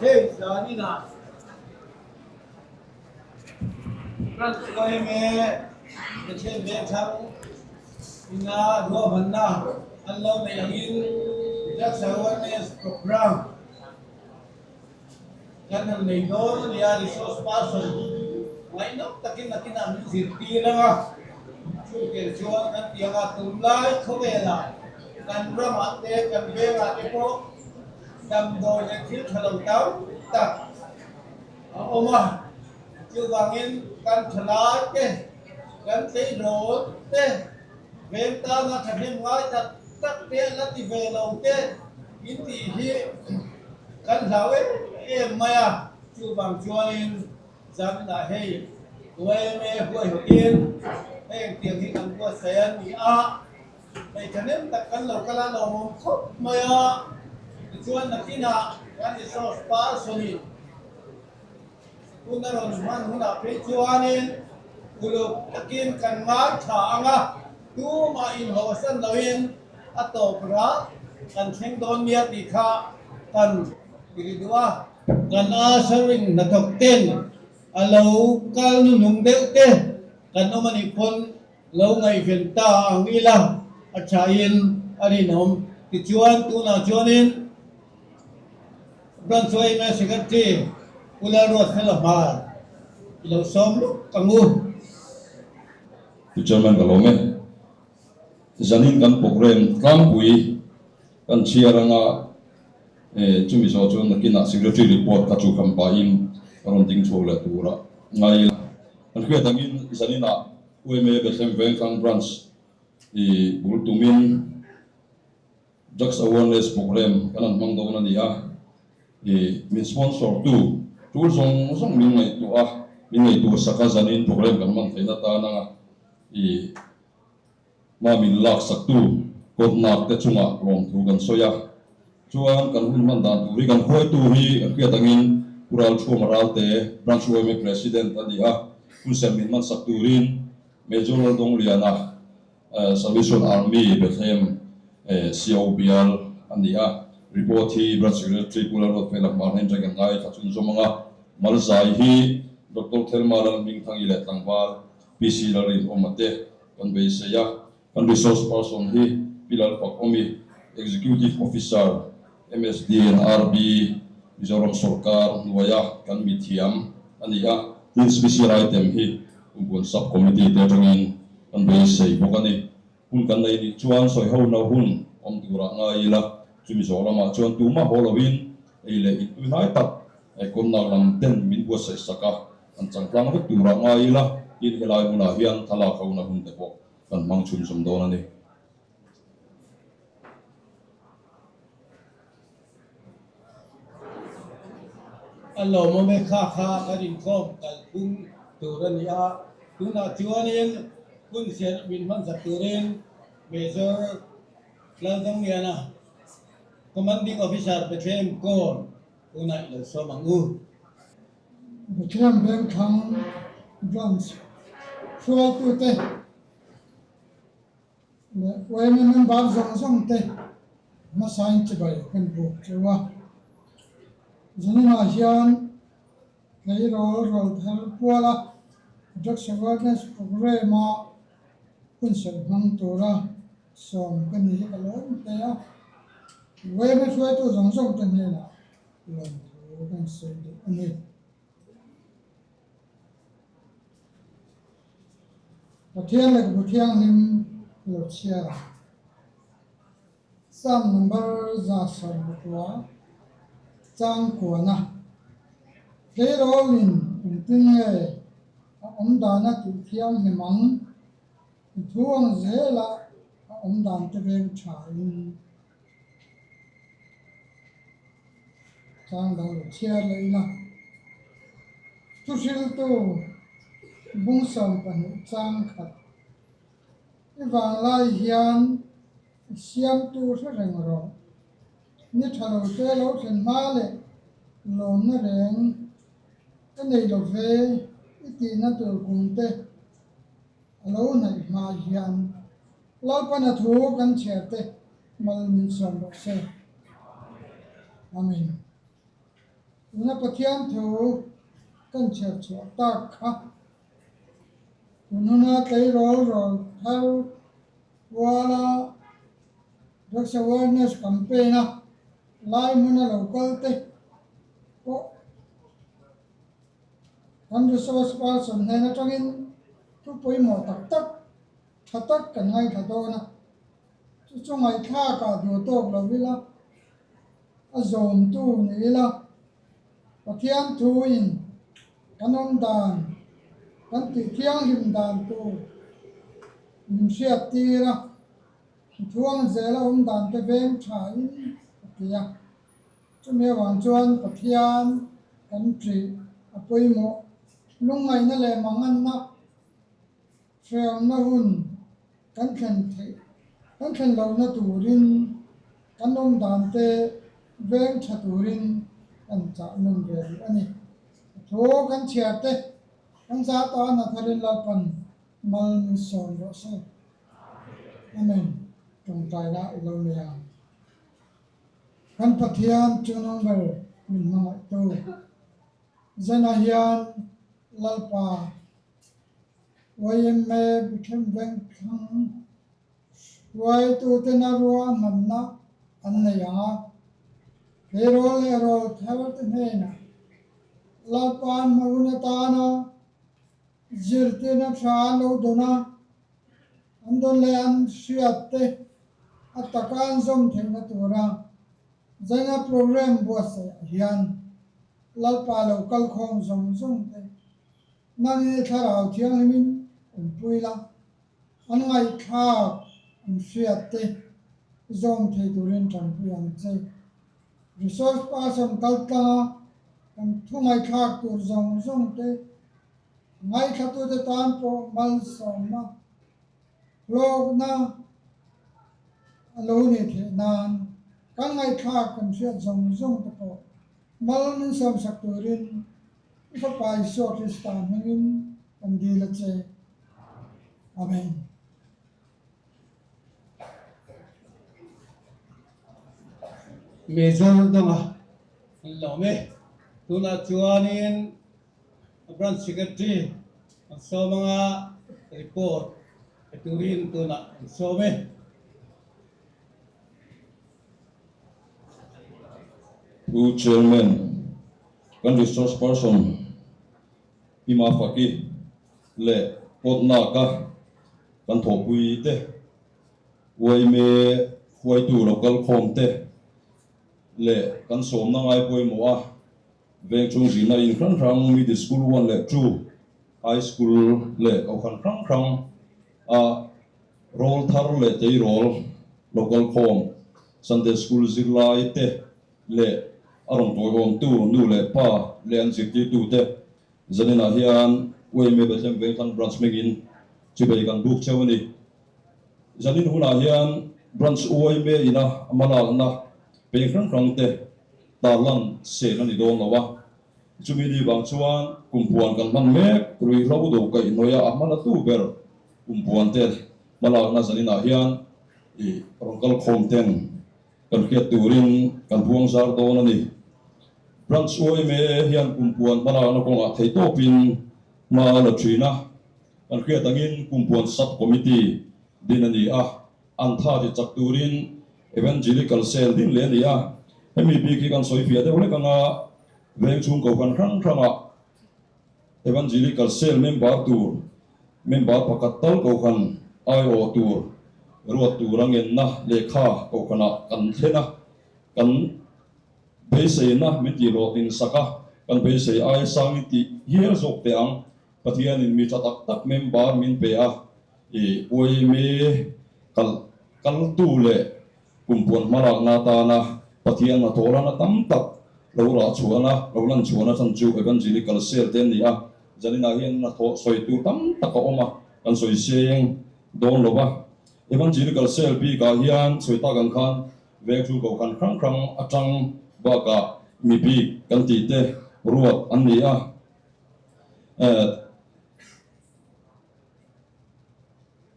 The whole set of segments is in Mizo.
Hei zaninah kan yma Pathian vengthlang ina ruahmanna an lo neih angin Drugs Awareness Programme kan han nei dawn a nia, resource person ngaihnawm takin nakinah min zirtir ang a, chu tel chuan kan ti ang a, tunlai khawvelah kan ramah te kan vengah te pawh damdawi leh thil tha lo tam tak a awm a, chuvangin kan thalai te, kan tleirawl te, veng tana thahnem ngai tak tak te an la ti ve lo te in tih hi kan hlau em em mai a, chuvang chuanin zaninah hei yma huaihawtin heng tiang hi kan buatsaih a ni a. Hei thahnem tak kan lo kal a lawmawm khawp mai a, tichuan nakinah kan resource person-in hun a rawn hman hunah phei chuanin uluk takin kan ngaithla ang a, tumah inhawhsan loin a tawp rah kan thleng dawn nia tih kha kan ri duh a. Kan ushering hnathawk ten a lo kal nuhnung deuh te kan awm a nih pawn Lo ngaihven ta ang ila a thain a rinawm. Tichuan tunah chuanin Branch yma Secretary Pu Lalruatfela Hmar i lo sawm luk ang u. Pu Chairman ka lawm e. Zanin kan program tlangpui kan chhiar anga chumi zawh chuan nakinah Secretary report kha chu kan pahin ka rawn ding chhuak leh tur a ngai ila. Kan hriat angin zaninah UMA Bethlehem Vengthlang Branch i bul tumin Drugs Awareness Programme kan han hmang dawn a ni a, i min sponsor tu tul zawng zawng min ngaihtuah a, min ngaihtuah sak a zanin programme kan hman theihna tan anga i hma min lak sak tu kawtnak te chungah lawmthu kan sawi a, chuan kan hun hman dan tur hi kan hruaitu hi kan hriat angin Pu Ralthuama Ralte Branch yma President a ni a, hun sem min hman sak turin Major Laldongliana Salvation Army Bethlehem CO bial a ni a, report hi Branch Secretary Pu Lalruatfela Hmar nen kan ngaithla chhunzawm ang a, Malzai hi Doctor Thelma Lalhmingthangi leh tlangval PC Lalrinawma te kan beisei a, kan resource person hi Pi Lalfakawmi, Executive Officer, MSD and RB, Mizoram sawrkar hnuaia kan mithiam a ni a, tin special item hi Kumpuan Sub Committee te atangin kan beisei bawk a ni. Hun kan nei nih chuan sawihona hun awm turah ngai ila, chumi zawh lamah chuan tumah haw loin ei leh intui hnai tak kawmnak lam ten min buatsaih sak a, An changtlang vek turah ngai ila, tin helai hmunah hian thlalak hona hun te pawh kan hmang chhunzawm dawn a ni. A lawmawm e kha kha kan inkhawm kalphung tur a ni a, tunah chuanin hun serh min hmansak turin Major Lalzawmliana, Commanding Officer Bethlehem Corps tunah i lo sawm ang u. Pathian Vengthlang Branch hruaitute leh yma member zawng zawng te hmasain chibai kan buk teuh a. Zaninah hian tleirawl rawl thar puala Drugs Awareness Programme-a hun serh hmang tura sawm ka ni hi ka lawm hle a. Yma hruaitu zawng zawng te hnenah Lawmthu kan sawi duh a ni. Pathian leh Bu Thianghlim lo chhiar a, Psalm number 120 chang kuana tleirawlin engtin nge a awm dana tih thianghlim ang? I thu ang zela a awm dan te veng thain Chang dang lo chhiar leh ila. Thuhriltu bung 12 chang khat i vanglai hian i siamtu hre reng rawh. Ni tha lo te lo thlen hma leh lawmna reng ka nei lo ve i tihna tur kum te a lo hnaih hma hian Lalpana thu kan chhiar te mal min sawm rawh se. Amen. Tuna Pathian thu kan chhiar chhuah tak kha tun huna tleirawl rawl thar kuala Drugs Awareness Campaign a lai hmuna lo kal te pawh kan resource person hnen atangin thu pawimawh tak tak tha tak kan ngaithla dawn a, chu chu ngaihthlakah duh tawk lo ila a zawmtu ni ila Pathian thuin kan awm dan, kan tih thianghlim dan tur min hriat tir a, thuang zela awm dan te veng thain a ti a. Chumi avang chuan Pathian kan ṭih a pawimawh. Lungngaihna leh manganna hreawmna hun kan thlen theih kan thlen lohna turin kan awm dan te veng ṭha turin kan chah nun ve duh a ni. Thu kan chhiar te kan za tan a tharin Lalpan mal min sawm rawh se. Amen. Tawngtaina i lo nei ang. Kan Pathian chu number min hmangaihtu Zena hian Lalpa YMA Bethlehem Vengthlang hruaitutena ruahmanna an nei ang a, tleirawl leh rawl tharte hnenah Lalpa'n hmahun atana zirtirna tha an lo dawn a, An dawn leh an hriat te a taka an zawm theihna tura zaina programme buatsaih ah hian Lalpa lo kal khawm zawng zawng te nangin thlarau thianghlimin awmpui la, an ngaihthlak an hriat te zawm thei turin tanpui ang che. Resource person kal tlanga kan thu ngaihthlak tur zawng zawng te Ngaithlatute tan pawh malsawmna hlawkna a lo nih theih nan kan ngaihthlak kan hriat zawng zawng te pawh mal min sawmsak turin i Fapa Isua Krista hmingin kan dil a che. Amen. Major danga an lawm e. Tunah chuanin Branch Secretary an sawm anga report pe turin tunah an sawm e. Pu Chairman, kan resource person Pi Mafaki leh Kawtnaka kan thawhpui te, yma huaitu local khawm te leh kan sawmna ngai pawimawh a, Veng chung zirna in hrang hrang, Middle School one leh two, High School leh Kohhran hrang hrang a rawl thar leh tleirawl, Local khawm, Sunday School zirlai te leh a rawn tawiawmtu nu leh pa leh an zirtirtu te zaninah hian YMA Bethlehem Vengthlang Branch hmingin chibei kan buk cheu a ni. Zanin hunah hian Branch YMA ina hmalakna peng hrang hrang te Tarlan sen a ni dawn lo a, chumi ni vang chuan kumpuan kan hman mek ruihhlo do kaihhnawih a a hman atu ber kumpuan te hmalakna zaninah hian i rawn kal khawm ten kan hriat turin kan buang zar dawn a ni. Branch yma hian kumpuan hmalakna kawngah theitawpin hma a la thin a, kan hriat angin kumpuan sub committee din a ni a, an tha ti chak turin Evangelical Cell din leh a ni a, hemi bik hi kan sawi fiah deuh hlek anga veng chhung kohhran hrang hrangah Evangelical Cell member tur member pakhat tal kohhran aiawh tur ruat tura ngenna lehkha kohhranah kan thlen a, kan beiseina min tihhlawhtlin sak a, kan beisei aia sangin tih hial zawk teh ang. Pathianin mi tha tak tak member min pe a, i uaimi kal kaltu leh kumpuan hmalakna atana Pathian hnathawh lana tam tak lo rah chhuahna, lo lan chhuahna chan chu Evangelical Cell te an ni a. Zaninah hian hnathawh sawi tur tam tak a awm a, kan sawi seng dawn lo va. Evangelical Cell bikah hian sawi tak ang khan veng chu kohhran hrang hrang atang bakah mi bik kan tih te ruat an ni a.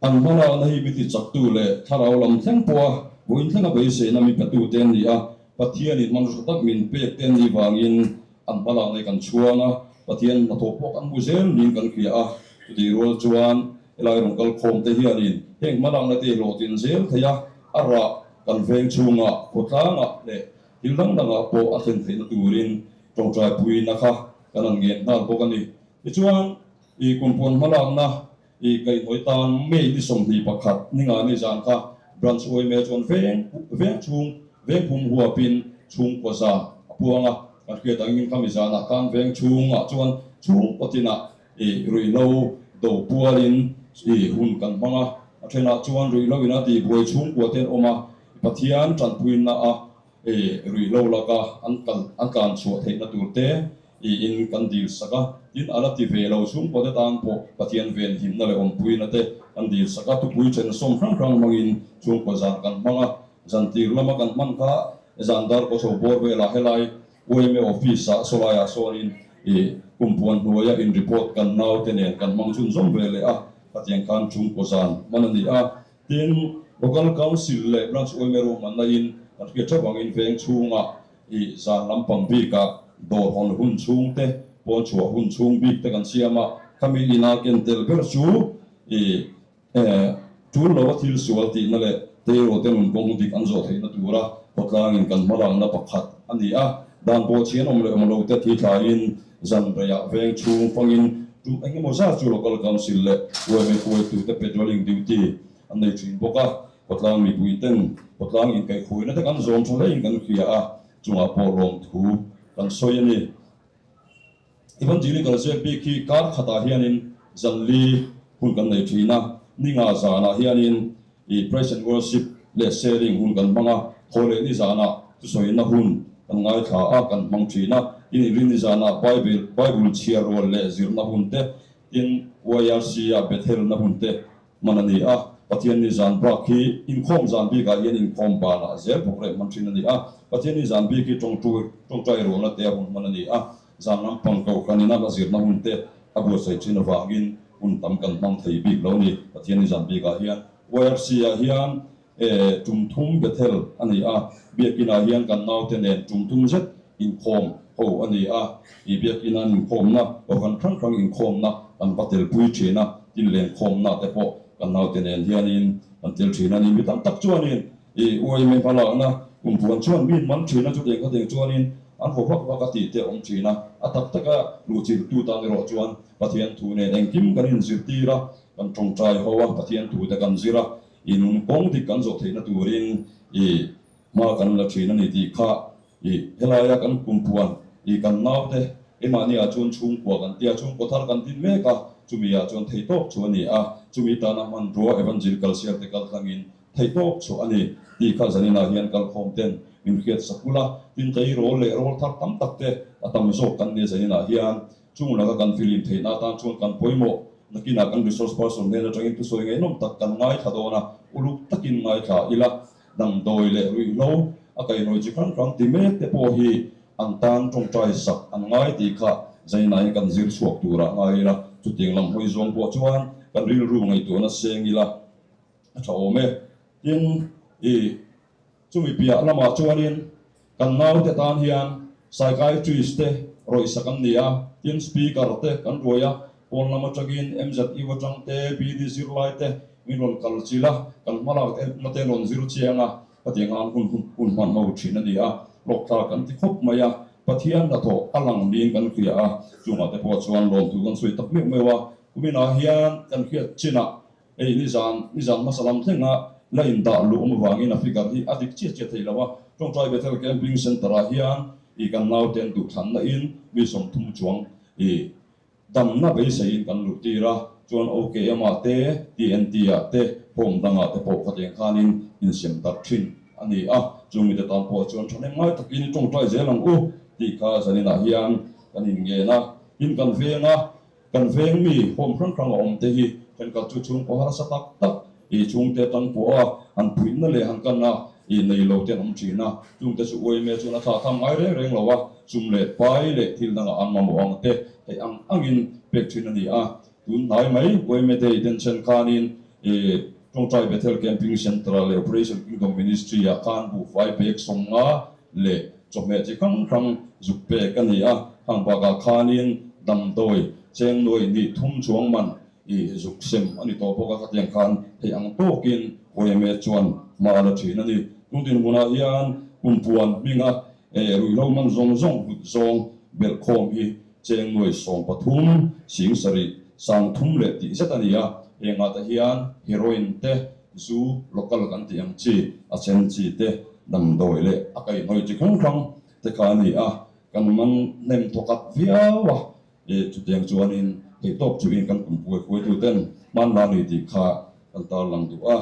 An hmalakna hi mi tichaktu leh thlarau lam thleng pawha vawiin thlenga beiseina mi petute an ni a, Pathianin hmanrua tak min pek te an nih vangin An hmalak nei kan chhuang a, Pathian hnathawh pawh kan hmu zel niin kan hria a. Chutih rual chuan helai rawn kal khawm te hianin heng hmalakna te hlawhtlin zel thei a, a rah kan veng chhungah, khawtlangah leh thil dang dangah pawh a thlen theihna turin tawngtaipuina kha kan han ngen nghal bawk a ni. Tichuan, i kumpuan hmalakna I kaihhnawih tan May ni 21 ninga ni zan kha Branch yma chuan veng veng chhung veng phum huapin chhungkaw za a puang a, kan hriat angin khami zanah khan veng chhungah chuan chhungkaw tinah i ruihhlo do pualin i hun kan hmang a, a thenah chuan ruihhlo ina tihbuai chhungkua te an awm a, Pathian tanpuina a i ruihhlo laka an kal an tlan chhuah theihna tur te i in kan dil sak a, tin a la ti ve lo chhungkaw te tan pawh Pathian ven himna leh awmpuina te kan dil sak a, tupui then sawm hrang hrang hmangin chhungkaw zan kan hmang a, zan tir lama kan hman kha zan dar kaw chho bawr velah helai yma office ah sawlaiah sawnin i kumpuan hnuaia in report kan naute nen kan hmang chhunzawm ve leh a, Pathian khan chhungkaw zan hman a ni a. Tin, Local Council leh Branch yma ruahmanna in kan hriat theuh angin veng chhunga i zan lampang bikah dawr hawn hun chhung te, pawn chhuah hun chhung bik te kan siam a, khami ina ken tel ber chu i tul lo a thil sual tihna leh teirawh te nun kawng dik an zawh theihna tura khawtlangin kan hmalakna pakhat a ni a. Dan pawh chhian awm leh awm lo te thi thlaiin zan reiah veng chhung fangin tum eng emaw zat chu Local Council leh yma hruaitute patrolling duty an nei thin bawk a, khawtlang mipui ten khawtlang inkaihhruaina te kan zawm tha hlein kan hria a, chungah pawh lawmthu kan sawi a ni. Evangelical ziak bik hi kar khatah hianin zanli hun kan nei thin a, ninga zanah hianin i Praise and Worship leh Sharing hun kan hmang a, thaw leh ni zanah thusawina hun kan ngaithla a, kan hmang thin a, tin inrinni zanah Bible Bible chhiar rual leh zirna hun te, tin YRC-a Bethelna hun te hman a ni a, Pathian ni zan bak hi inkhawm zan bikah hian inkhawm banah zel bawk reh hman thin a ni a, Pathian ni zan bik hi tawngtu tawngtai rualna te a hun hman a ni a, zan lampang kohhran ina la zirna hun te a buatsaih thin avangin hun tam kan hmang thei bik lo ni. Pathian ni zan bikah hian YRC-ah hian tum thum Bethel a ni a, Biakinah hian kan naute nen tum thum zet inkhawm ho a ni a, i Biakin an inkhawmna, kohhran hrang hrang inkhawmna kan va telpui thin a, tin lenkhawmna te pawh kan naute nen hianin kan tel thin a ni. Mi tam tak chuanin I uaime hmalakna kum puan chuan mi man thin a, chutiang khatiang chuanin an haw vak vak a tih te a awm thin a. A tak taka luhchilh tu tan erawh chuan Pathian thu nen engkim kan inzirtir a, kan tawngtai ho a, Pathian thu te kan zir a, i nun kawng dik kan zawh theihna turin i hma kan la thin a ni tih kha i helaia kan kum puan i kan naute keimahniah chuan chhungkua kan tia, chhungkua thar kan din mek a, chumi ah chuan theihtawp chu a ni a, chumi tana hmanrua Evangelical Sial te kaltlangin Theih tawk chhuah a ni tih kha zaninah hian kalkhawm ten min hriat sak ula, tin tleirawl leh rawl thar tam tak te a tam zawk kan nia zaninah hian chung laka kan filim theihna atan chuan kan pawimawh nakinah kan resource person hnen atangin thusawi ngaihnawm tak kan ngaithla dawn a, uluk takin ngaithla ila damdawi leh ruihhlo a kaihnawi chi hrang hrang ti mek te pawh hi an tan tawngtai sak an ngai tih kha zaninah hian kan zir chhuak turah ngai ila, chutiang lam hawi zawng pawh chuan kan rilru ngaihtuahna seng ila. A tha awm e. Tin, i chumi piah lamah chuanin kan naute tan hian psychiatrist te rawihsak an ni a, tin speaker te kan ruai a, pawn lam atangin MZU atang te, BD zirlai te min rawn kal chilh a, kan hmalak na te rawn zir chiang a, khatiang an hun hun hman ho thin a ni a, hlawkthlak kan ti khawp mai a, Pathian hnathawh a lang niin kan hria a, chungah te pawh chuan lawmthu kan sawi tak meuh meuh a, kuminah hian kan hriat chinah Hei nizan nizan hmasa lam thlenga la indah luh awm avangin a figure hi a dik chiah chiah thei lo a, Tawngtai Bethel Camping Centre ah hian i kan nauten duhthlanna in mi 30 chuang i damna beiseiin kan luh tir a, chuan OKM ah te, TNT ah te, home dangah te pawh khatiang khanin insem darh thin a ni a, chung mite tan pawh chuan thahnem ngai takin i tawngtai zel ang u tih kha zaninah hian kan inngen a, tin kan veng a. Kan veng mi home hrang hrang a awm te hi thenkhat chu chhungkaw harsa tak tak i chhungte atang pawh a han phuihna leh han kanna i nei lo te an awm thin a, chungte chu uaime chuan a thlah tham ngai reng reng lo a, sum leh pai leh thil dangah an mamawh ang te theih ang angin pek thin a ni a. Tun hnai mai uaime day denchhen khanin i Tawngtai Bethel Camping Centre leh Operation Kingdom Ministry ah khan buhfai bag 50 leh chawhmeh chi hrang hrang zuk pek a ni a. Hang bakah khanin damdawi cheng nuai ni thum chuang man i zuk sem a ni tawh bawk a, khatiang khan thei ang tawkin yma chuan hma a la thin a ni. Tun dinhmunah hian kumpuan hminga ruihhlo man zawng zawng hlut zawng belhkhawm hi cheng nuai 13 sing sarih sang thum leh tih zet a ni a, hengah te hian heroin te, zu local kan tih ang chi, a chen chi te, damdawi leh a kaihhnawih chi hrang hrang te kha a ni a, kan man hnem thawkhat viau a, chutiang chuanin theihtawp chuhin kan kumpuai hruaituten hmanla ni tih kha kan tarlang duh a.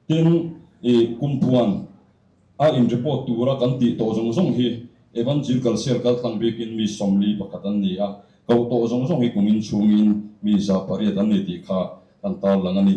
Tin, i kumpuan a in report tura kan tih tawh zawng zawng hi Evangel Kalsial kaltlang bikin mi 41 an ni a, koh tawh zawng zawng hi kum in chhungin mi 800 an ni tih kha kan tarlang a ni.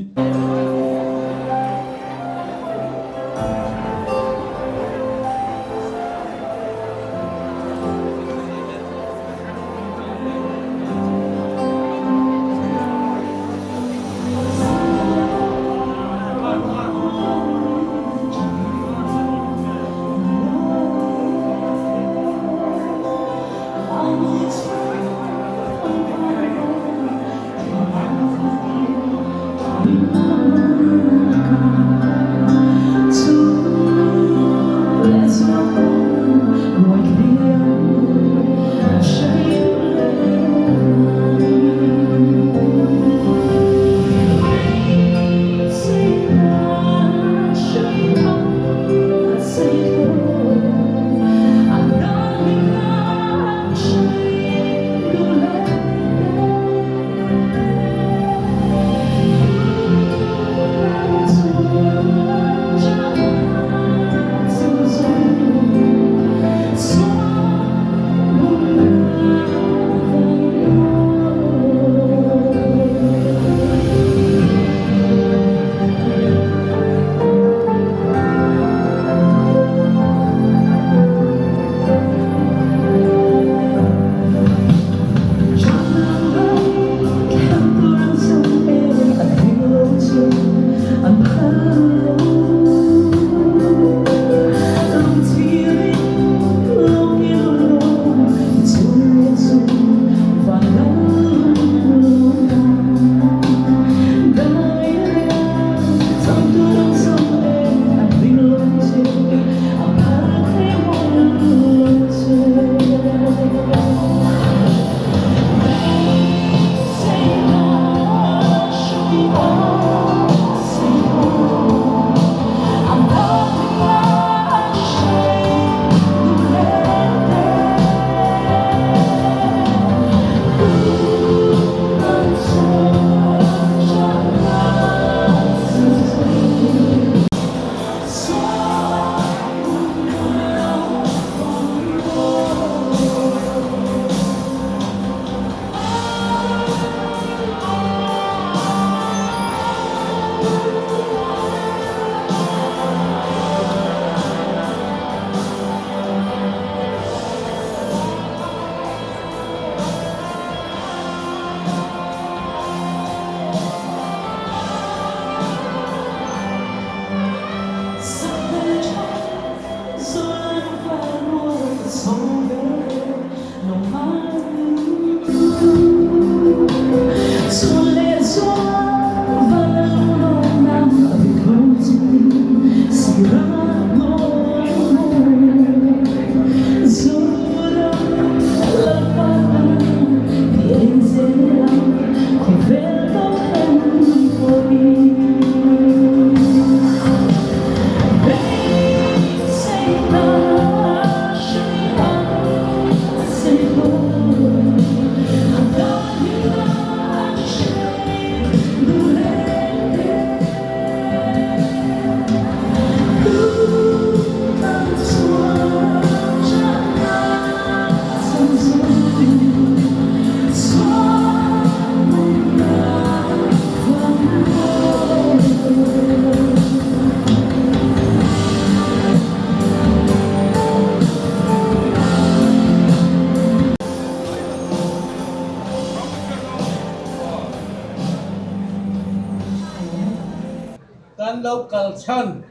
Kan lo kal chhan.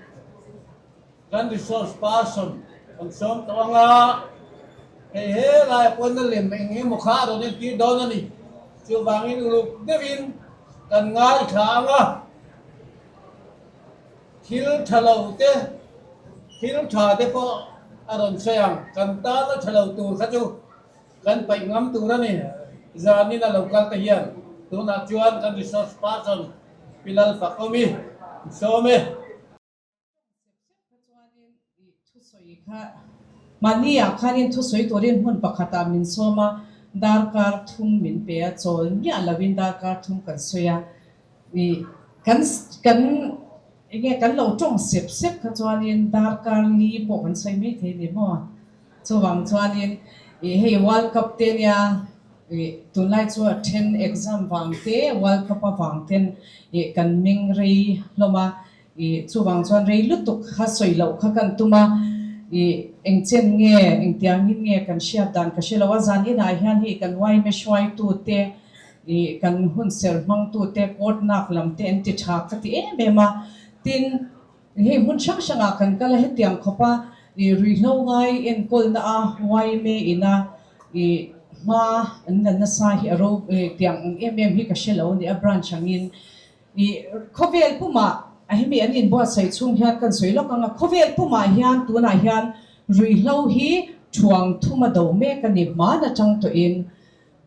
Kan resource person kan sawm tawh ang a, hei helaiah pawhin a lem eng emaw kha a rawn entir dawn a ni. Chuvangin uluk deuhin kan ngaithla ang a, thil tha lo te, thil tha te pawh a rawn sawi ang. Kan tana tha lo tur kha chu kan paih ngam tur a ni. Zanin a lo kal te hian tunah chuan kan resource person Pi Lalfakawmi sawm e. Sep sep kha chuanin i thusawi kha mahniah khanin thusawi turin hmun pakhatah min sawm a, darkar thum min pe a, chawl miah loin darkar thum kan sawi a, i kan kan enge kan lo tawng sep sep kha chuanin darkar li pawh kan sawi mai thei a ni maw? Chuvang chuanin i hei World Cup te nia i tunlai chu a then exam vang te World Cup avang ten i kan meng rei hlawm a, I chuvang chuan rei lutuk kha sawi loh kha kan tum a, i eng chen nge, engtiangin nge kan hriat dan ka hre lo a, zan inah hian hei kan yma hruaitute, i kan hun ser hmangtute, court nak lam te an ti tha ka ti em em a, tin, hei hmun hrang hrangah kan kal a, hetiang khawpa i ruihhlo ngai enkawlna a yma ina i hma an la nasa hi a ro, tiang ang em em hi ka hre lo a ni a, branch angin. I khawvel pumah a hemi an inbuatsaih chhung hian kan sawi lawk ang a, khawvel pumah hian tunah hian ruihhlo hi thuang thum a do mek a ni hman atang tawhin.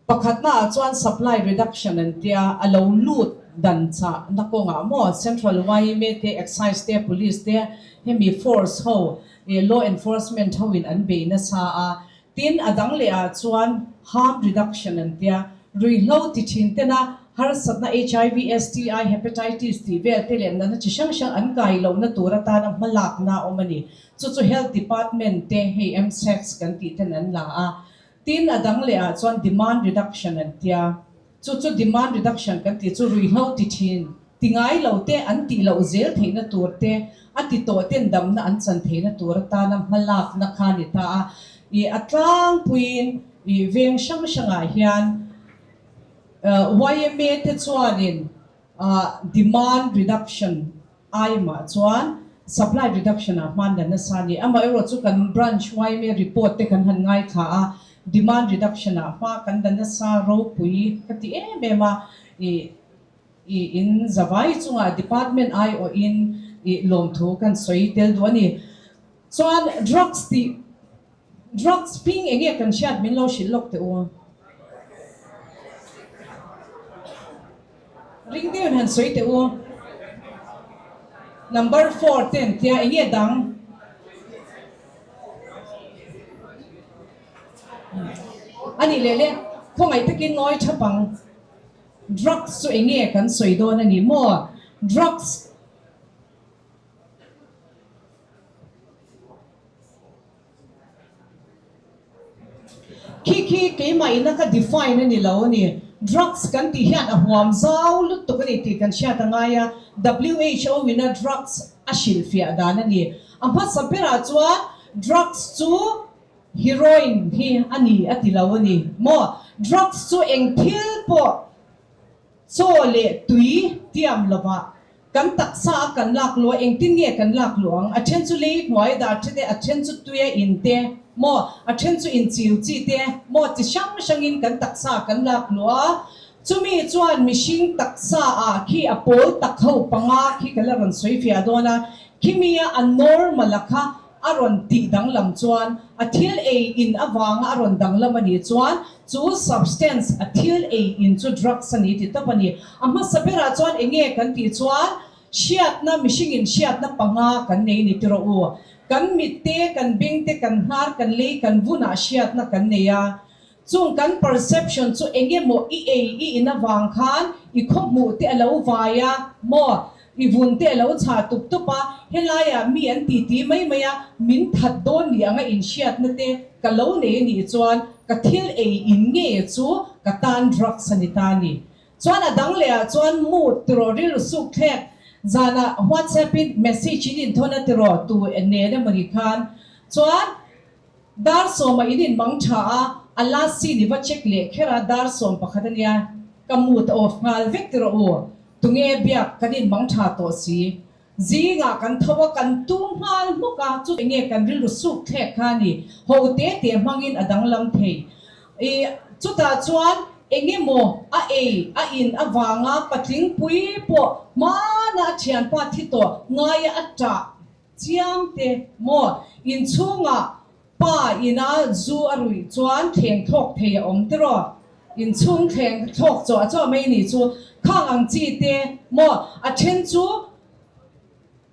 Pakhatnaah chuan supply reduction an tia, a lo lut dan chahna kawngah maw Central yma te, Excise te, Police te hemi force ho, law enforcement hoin an bei nasa a, Tin, a dang leh ah chuan harm reduction an tia, ruihhlo ti thin tena harsatna HIV, STI, Hepatitis tih vel te leh natna chi hrang hrang an kai lohna tur atana hmalakna a awm a ni. Chu chu Health Department te hei MSACS kan tih ten an la a. Tin, a dang leh ah chuan demand reduction an tia, chu chu demand reduction kan tih chu ruihhlo ti thin Ti ngai lo te, an tih loh zel theihna tur te, a ti tawh ten damna an chan theihna tur atana hmalakna kha a ni ta a. I a tlangpuiin i veng hrang hrangah hian yma te chuanin demand reduction aimah chuan supply reduction ah hman la nasa a ni. Amaherawh chu kan branch yma report te kan han ngaithla a, demand reduction ah hma kan la nasa ropui ka ti em em a. I I in zavai chungah department aiawhin i lawmthu kan sawi tel duh a ni. Chuan drugs tih drugs hming eng nge kan hriat min lo hrilh lawk teh u. Ring deuhin han sawi teh u. Number four te an tia eng nge dang? A nih leh le khawngaih takin ngawi thap ang. Drugs chu eng nge kan sawi dawn a ni maw? Drugs khi khi keimah ina ka define a ni lo a ni. Drugs kan tih hian a huam zau lutuk a ni tih kan hriat a ngai a, WHO ina drugs a hrilhfiah dan a ni. A hmasa berah chuan drugs chu Heroin hi a ni a ti lo a ni maw? Drugs chu eng thil pawh chaw leh tui tiam lovah kan taksa a kan lak luh a, engtin nge kan lak luh ang? A then chu lei hnuai dar the te, a then chu tuia in te maw, a then chu inchiu chi te maw chi hrang hrangin kan taksa kan lak luh a, chumi chuan mihring taksa ah khi a pawl tak ho panga khi ka la rawn sawi fiah dawn a, khimia a normal a kha a rawn tih danglam chuan a thil ei in avanga a rawn danglam a nih chuan chu substance a thil ei in chu drugs a ni ti tawp a ni. A hmasa berah chuan eng nge kan tih chuan hriatna mihringin hriatna panga kan nei ni tiraw u. Kan mit te, kan beng te, kan hnar, kan lei, kan vunah hriatna kan nei a. Chung kan perception chu eng emaw i ei i in avang khan i khawhmuh te a lo vai a maw, i vun te a lo chhah tup tup a, helaiah mi an ti ti mai mai a, min that dawn ni anga inhriatna te ka lo nei a nih chuan ka thil ei in nge chu ka tan drugs a ni ta a ni. Chuan a dang leh ah chuan mood tiraw rilru suk thlek zanah whatsapp in message in inthawn a tiraw tu nen emawni khan chuan Dar sawmah in inmang tha a, a last scene i va check leh kher a, dar 11 a nia, ka mood a off nghal vek ti rawh u, tunge biak kan inmang tha tawh si. Zingah kan tho a, kan tum nghal hmuk a, chu enge kan rilru suk thlek kha a ni. Ho te te hmangin a danglam thei. I chutah chuan engemaw a ei a in avanga patling pui pawh hmana a thianpa thi tawh ngaia a tah chiang te maw inchhungah Pa ina zu a ruih chuan thleng thlawk thei a awm tiraw? Inchhung thleng thlawk chawh chawh mai ni chu khang ang chi te maw? A then chu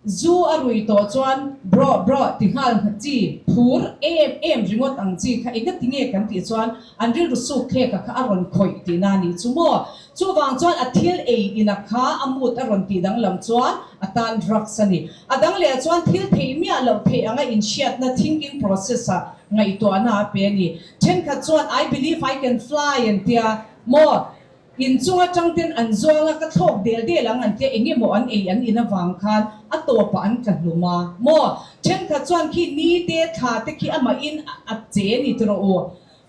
zu a ruih tawh chuan bro bro ti nghal chi phur em em ringawt ang chi kha engati nge kan tih chuan an rilru suk thlek a kha a rawn khawih tihna a nih chu maw? Chuvang chuan a thil ei ina kha a mood a rawn tih danglam chuan a tan drugs a ni. A dang leh chuan thil theih miah loh theih anga inhriatna thinking process ah ngaihtuahna a pe a ni. Thenkhat chuan I believe I can fly an tia maw? Inchung atang ten an zuang a, ka thlawk del del ang an tia eng emaw an ei an in avang khan a tawpah an tla hlum a maw? Thenkhat chuan khi ni te thla te khi amahin a che ni tiraw u.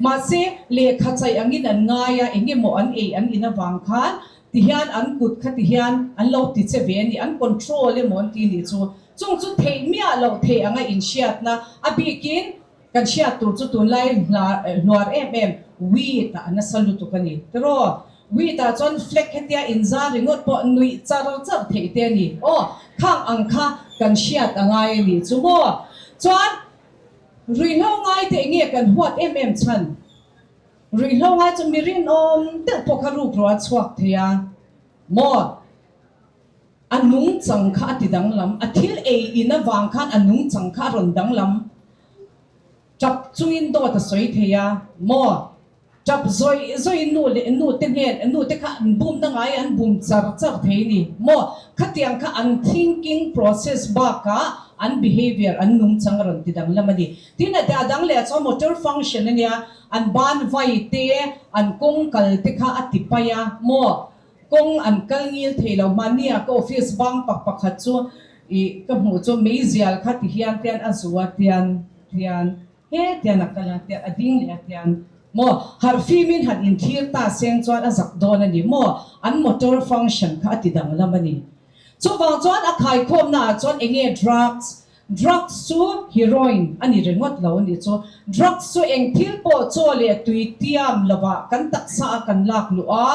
Mahse, lehkha chaih angin an ngai a, eng emaw an ei an in avang khan tihian an kut kha tihian an lo ti che ve a ni, an control emaw an ti nih chu. Chung chu theih miah loh theih anga inhriatna, a bikin kan hriat tur chu tunlai hluar em em weed ah a nasa lutuk a ni. Tiraw? Weed ah chuan flag hetia inzar ringawt pawh nuih char char theih te a ni. Aw, khang ang kha kan hriat a ngai a nih chu maw? Chuan. Ruihhlo ngai te enge kan huat em em chhan? Ruihhlo ngai chu mi rinawm deuh pawh kha ruk ruah a chhuak thei a maw? A nungchang kha a ti danglam, a thil ei in avang khan a nungchang kha a rawn danglam tap chungin dawt a sawi thei a maw? Tap zawih zawih nu leh nu te hnen nu te kha an bumna ngai an bum char char thei ni maw? Khatiang kha an thinking process bakah an behavior an nungchang a rawn ti danglam a ni. Tin a a dang leh chuan motor function a nia, an ban vai te, an kawng kal te kha a ti pai a maw? Kawng an kal ngil thei lo mahnia ka office bang pak pakhat chu ih ka hmuh chu meizial kha ti hian tian a zu a tian tian He tian a kal a, tian a ding leh a tian maw harh fimin han inthlir ta seng chuan a zak dawn a ni maw, an motor function kha a ti danglam a ni. Chuvang chuan a khaikhawmna ah chuan eng nge drugs? Drugs chu heroin a ni ringawt lo a nih chu. Drugs chu eng thil pawh chaw leh tui tiam lovah kan taksa a kan lak luh a,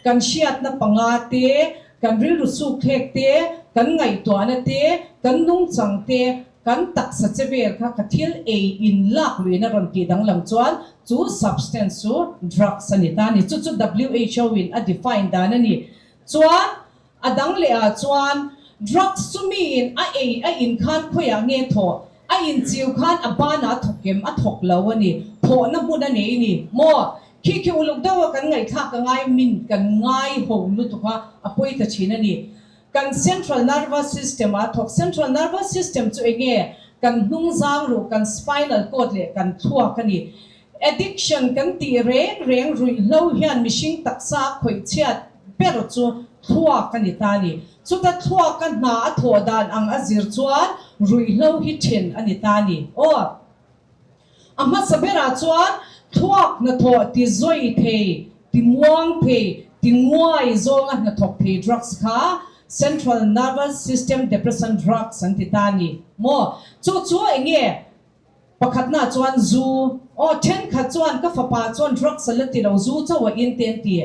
kan hriatna panga te, kan rilru suk thlek te, kan ngaihtuahna te, kan nungchang te, Kan taksa che vel kha ka thil ei in lak luihna rawn tih danglam chuan chu substance chu drugs a ni ta a ni. Chu chu WHO in a define dan a ni. Chuan a dang leh ah chuan drugs chu mi in a ei a in khan khawiah nge thawh? A in chiu khan a banah a thawk em? A thawk lo a ni. Thawhna hmun a nei ni maw? Khi khi uluk deuha kan ngaihthlak a ngai min kan ngai ho lutuk a, a pawi ta thin a ni. Kan central nervous system a thawk. Central nervous system chu enge? Kan hnung zang ruh, kan spinal cord leh kan thluak a ni. Addiction kan tih reng reng ruihhlo hian mihring taksa a khawih chhiat ber chu thluak a ni ta a ni. Chuta thluaka hna a thawh dan ang a zir chuan ruihhlo hi then a ni ta a ni. Aw. A hmasa berah chuan thluak hnathawh ti zawi thei, ti muang thei, ti nguai zawnga hnathawk thei drugs kha Central Nervous System Depressant Drugs an ti ta a ni maw? Chu chu eng nge? Pakhatnaah chuan zu. Aw, thenkhat chuan ka fapa chuan drugs a la ti lo, zu chauh a in te an ti.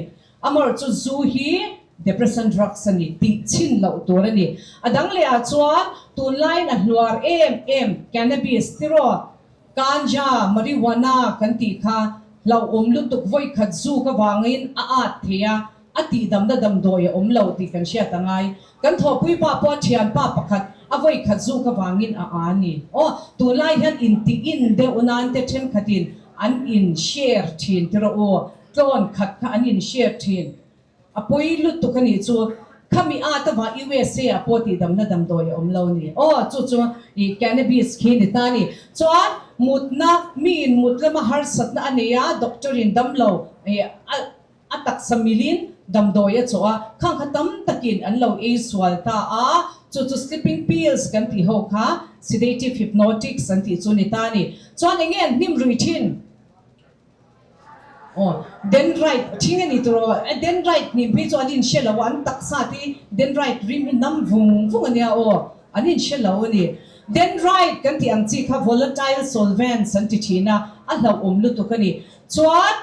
Amawr chu zu hi depression drugs a ni tih chhin loh tur a ni. A dang leh ah chuan tunlaiin a hluar em em cannabis tiraw, ganja, marijuana kan tih kha hlauhawm lutuk vawi khat zuk avangin a at thei a, a tihdamna damdawi a awm lo tih kan hriat a ngai. Kan thawhpui pa pawh a thianpa pakhat a vawi khat zuk avangin a a ni. Aw, tunlai hian intih in deuh nan te thenkhatin an in share thin tiraw u. Tlawn khat kha an in share thin. A pawi lutuk a nih chu. Khami at avang USA ah pawh tihdamna damdawi a awm lo a ni. Aw, chu chu i cannabis khi ni ta a ni. Chuan mutna, mi in mut lama harsatna a nei a, doctor in damlo i a a taksa milin damdawi a chawh a, khang kha tam takin an lo ei sual ta a, chu chu sleeping pills kan tih ho kha sedative hypnotics an tih chu ni ta a ni. Chuan enge an hnim rui thin? Aw, dendrite thing a ni tur aw. Dendrite hnim phei chu an inhre lo a, an taksa te hi dendrite rim hi nam vung vung a nia aw. An inhre lo a ni. Dendrite kan tih ang chi kha volatile solvents an ti thin a, a hlauhawm lutuk a ni. Chuan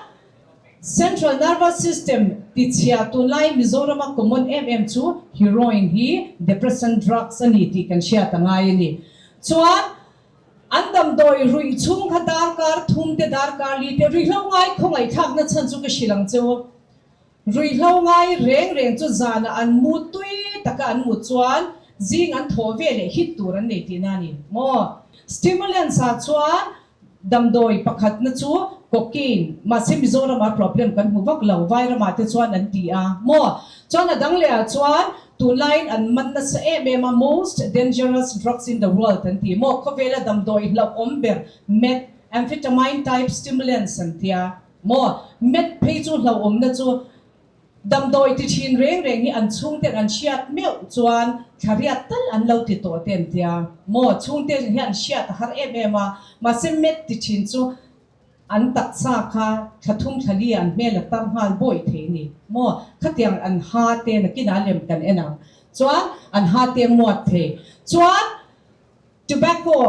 central nervous system tichhia tunlai Mizorama common em em chu heroin hi depressant drugs a ni tih kan hriat a ngai a ni. Chuan an damdawi ruih chhung kha darkar thum te darkar li te ruihhlo ngai khawngaihthlakna chhan chu ka hrilh ang che u. Ruihhlo ngai reng reng chu zanah an mu tui taka an mut chuan zing an thawh ve leh hit tur an nei tihna a ni maw? Stimulants ah chuan damdawi pakhatna chu cocaine, mahse Mizoramah problem kan hmu vak lo, Vairamah te chuan an ti a maw? Chuan a dang leh ah chuan tunlaiin an man nasa em em a, most dangerous drugs in the world an ti maw? Khawvela damdawi hlauhawm ber meth, amphetamine type stimulants an tia. Maw? Met phei chu hlauhawmna chu damdawi ti thin reng reng hi an chhungten an hriat meuh chuan thlariat tal an lo ti tawh te an tia. Maw? Chhungte hian hriat a har em em a, mahse met ti thin chu an taksa kha thla thum thla li ah an hmel a tar nghal bawi thei a ni. Maw? Khatiang an ha te nakinah lem kan en ang chuan an ha te muat thei. Chuan Tobacco,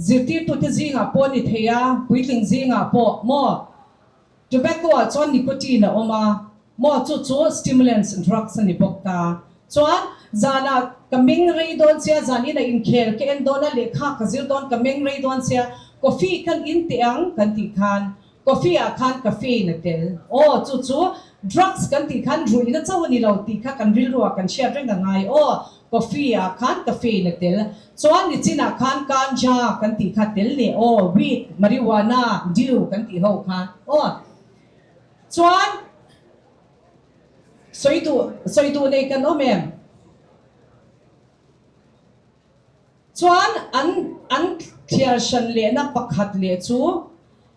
zirtirtute zingah pawh a ni thei a, puitling zingah pawh maw? Tobacco-ah chuan nicotine a awm a, maw? Chu chu stimulants drugs a ni bawk ta. Chuan zanah ka meng rei dawn sia, zan ina inkhel ka en dawn a, lehkha ka zir dawn, ka meng rei dawn sia, coffee kan in teh ang kan tih khan Coffee ah khan caffeine a tel. Aw, chu chu drugs kan tih khan ruihna chauh a ni lo tih kha kan rilru ah kan hriat reng a ngai. Aw, coffee ah khan caffeine a tel. Chuan nichin ah khan ganja kan tih kha tel leh aw, weed, marijuana, dew kan tih ho kha. Aw, chuan sawi duh, sawi duh nei kan awm em? Chuan an an thliar hran lehna pakhat leh chu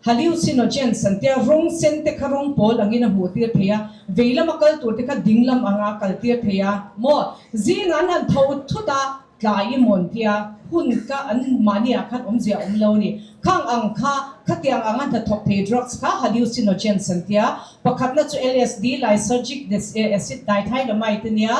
hallucinogens an tia, rawng sen te kha rawng pawl angin a hmuh tir thei a, vei lama kal tur te kha ding lam anga kal tir thei a maw? Zingah an han tho thut a, tlai i mawn tia hun ka an mahni ah khan awmzia awm lo a ni. Khang ang kha khatiang anga hnathawk thei drugs kha hallucinogens an tia, pakhatna chu LSD, lysergic acid diethylamide a nia,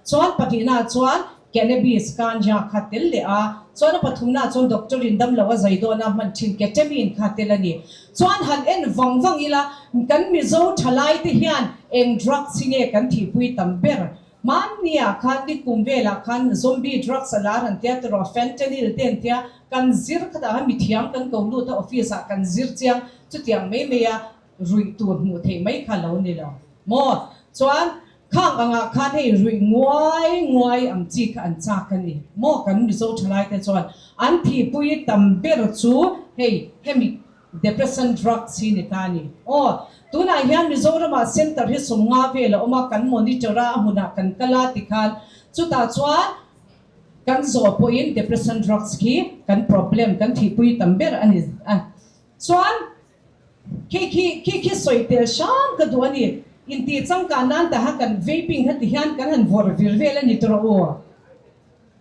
chuan pahnihna chuan Cannabis, ganja, kha tel leh a, chuan a pathumna chuan doctor in damlo a zai dawn a hman thin ketamine kha tel a ni. Chuan han en vang vang ila, kan Mizo thalai te hian eng drugs hi nge kan thihpui tam ber? Hmanni ah khan nikum velah khan zombie drugs a lar an tia tiraw, fentanyl te an tia, kan zir khatah khan mithiam kan ko lut a office ah kan zir chiang chutiang mai mai a ruih tur hmuh theih mai kha lo ni lo maw? Chuan Khang angah khan hei ruih nguai nguai ang chi kha an chak a ni maw? Kan Mizo thalaite chuan an thihpui tam ber chu hei hemi depression drugs hi ni ta a ni. Aw, tunah hian Mizoramah center hi 50 vel a awm a, kan monitor a, a hmunah kan kal a tikhan chutah chuan kan zawh pawhin depression drugs khi kan problem, kan thihpui tam ber a ni a. Chuan Khi khi khi khi sawi tel hram ka duh a ni. Intih changkan nan taha kan vaping kha ti hian kan han vawrh vir vel a ni tawh rawh u.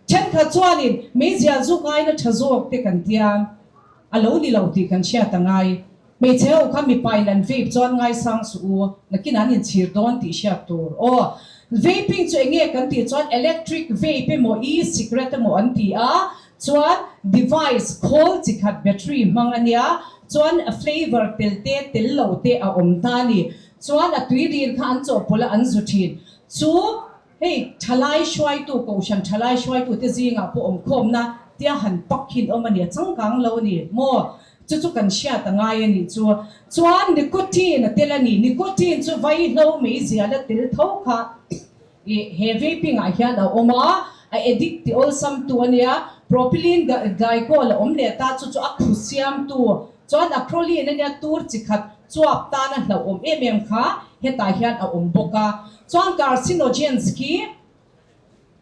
Thenkhat chuanin meizial zuk ngaina tha zawk te kan tia, a lo ni lo tih kan hriat a ngai. Hmeichhe ho kha mipain an vape chuan ngaisang suh u, nakin an inchhir dawn tih hriat tur. Aw, vaping chu enge kan tih chuan electric vape emaw e-cigarette emaw an ti a, Chuan device khawl chi khat battery hmang a nia, chuan a flavour tel te tel lo te a awm ta a ni. Chuan a tui ril kha an chawhpawlh a an zu thin. Chu hei thalai hruaitu kohhran thalai hruaitu te zingah pawh awmkhawmna tia han pak hin awm a ni, a changkang lo a ni maw? Chu chu kan hriat a ngai a nih chu. Chuan nicotine a tel a ni, nicotine chu vaihlo meizial a tel tho kha. Ih, he vaping ah hian a awm a, a addict ti awlsam tu a nia, propylene glycol a awm leh ta chu chu a khu siam tu, chuan acrolein a nia tur chi khat chuap tan a hlauh awm em em kha hetah hian a awm bawk a, chuan carcinogens khi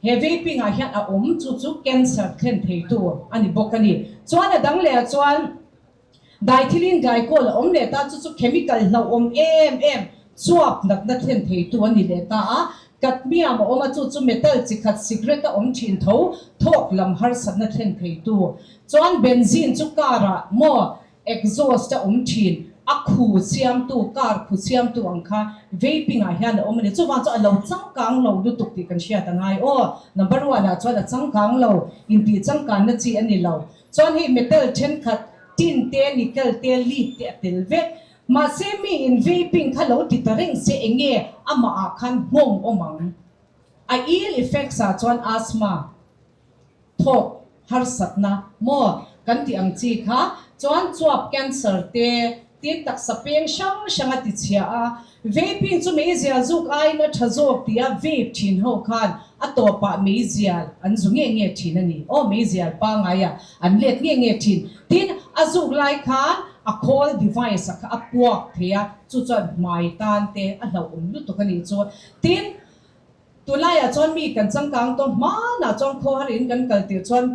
he vaping ah hian a awm chu chu cancer thlen thei tu a ni bawk a ni, chuan a dang leh ah chuan. Diethylene glycol a awm leh ta, chu chu chemical hlauhawm em em chuap natna thlen theitu a ni leh ta a. Cadmium a awm a, chu chu metal chi khat cigarette a awm thin tho, thawk lam harsatna thlen theitu. Chuan benzene chu car ah maw exhaust a awm thin. A khu siamtu, car khu siamtu ang kha vaping ah hian a awm a ni. Chuvang chu a lo changkang lo lutuk tih kan hriat a ngai aw. Number one ah chuan a changkang lo, intih changkanna chi a ni lo. Chuan hei metal thenkhat tin te, nickel te, lead te a tel vek. Mahse mi in vaping kha lo ti ta reng se enge amah ah khan nghawng awm ang. A ill effects ah chuan asthma. Thawk harsatna maw kan tih ang chi kha chuan chuap cancer te tin taksa peng hrang hrang a ti chhia a, vaping chu meizial zuk aiin a tha zawk tia vape thin ho khan a tawpah meizial an zu nge nge thin a ni aw meizial pangaia an let nge nge thin tin a zuk lai khan a khawl device a kha a puak thei a chu chuan hmai tan te a hlauhawm lutuk a nih chu tin Tunlaiah chuan mi kan changkang tawh hmanah chuan khawhar in kan kal tirh chuan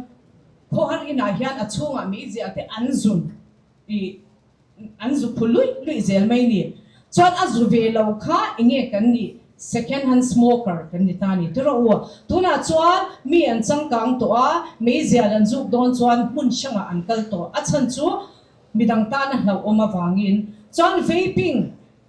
khawhar inah hian a chhungah meiziah te an zun ih an zu phu luih luih zel mai ni. Chuan a zu ve lo kha enge kan nih second hand smoker kan ni ta ni tiraw u. Tunah chuan mi an changkang tawh a, meizial an zuk dawn chuan hmun hrangah an kal tawh. A chhan chu midang tana hlauhawm avangin chuan vaping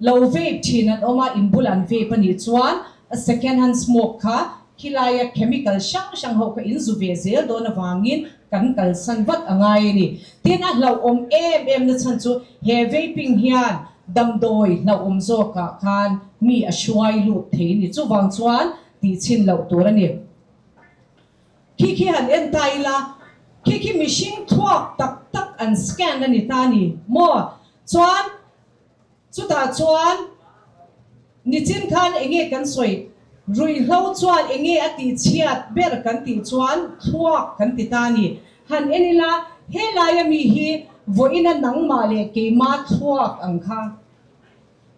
Lo vape thin an awm a, in bul an vape a nih chuan a second hand smoke kha khilaia chemical hrang hrang ho kha in zu ve zel dawn avangin kan kalsan vat a ngai a ni. Tin, a hlauhawm em em na chhan chu he vaping hian damdawi hlauhawm zawkah khan mi a hruai lut thei a ni. Chuvang chuan tih chhin loh tur a ni. Khi khi han en ta ila, khi khi mihring thluak tak tak an scan a ni ta a ni maw? Chuan. Chutah chuan nichin khan enge kan sawi, ruihhlo chuan enge a tih chhiat ber kan tih chuan thluak kan ti ta a ni. Han en ila, helaia mi hi vawiina nangmah leh keima thluak ang kha,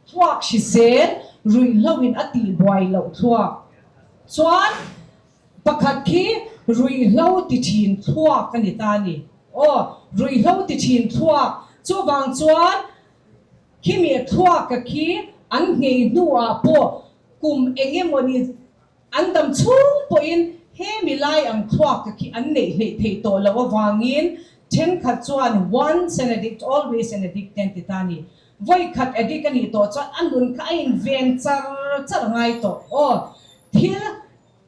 thluak hrisel ruihhloin a tih buai loh thluak chuan pakhat khi ruihhlo ti thin thluak a ni ta a ni. Aw, ruihhlo ti thin thluak, chuvang chuan Khimi thluaka khi an nghei hnuah pawh kum eng emawni an dam chhung pawhin hemi lai ang thluaka khi an neih hleih theih tawh loh avangin thenkhat chuan once an addict always an addict te an ti ta a ni. Vawikhat addict a nih tawh chuan a nun kha a inven char char ngai tawh. Aw thil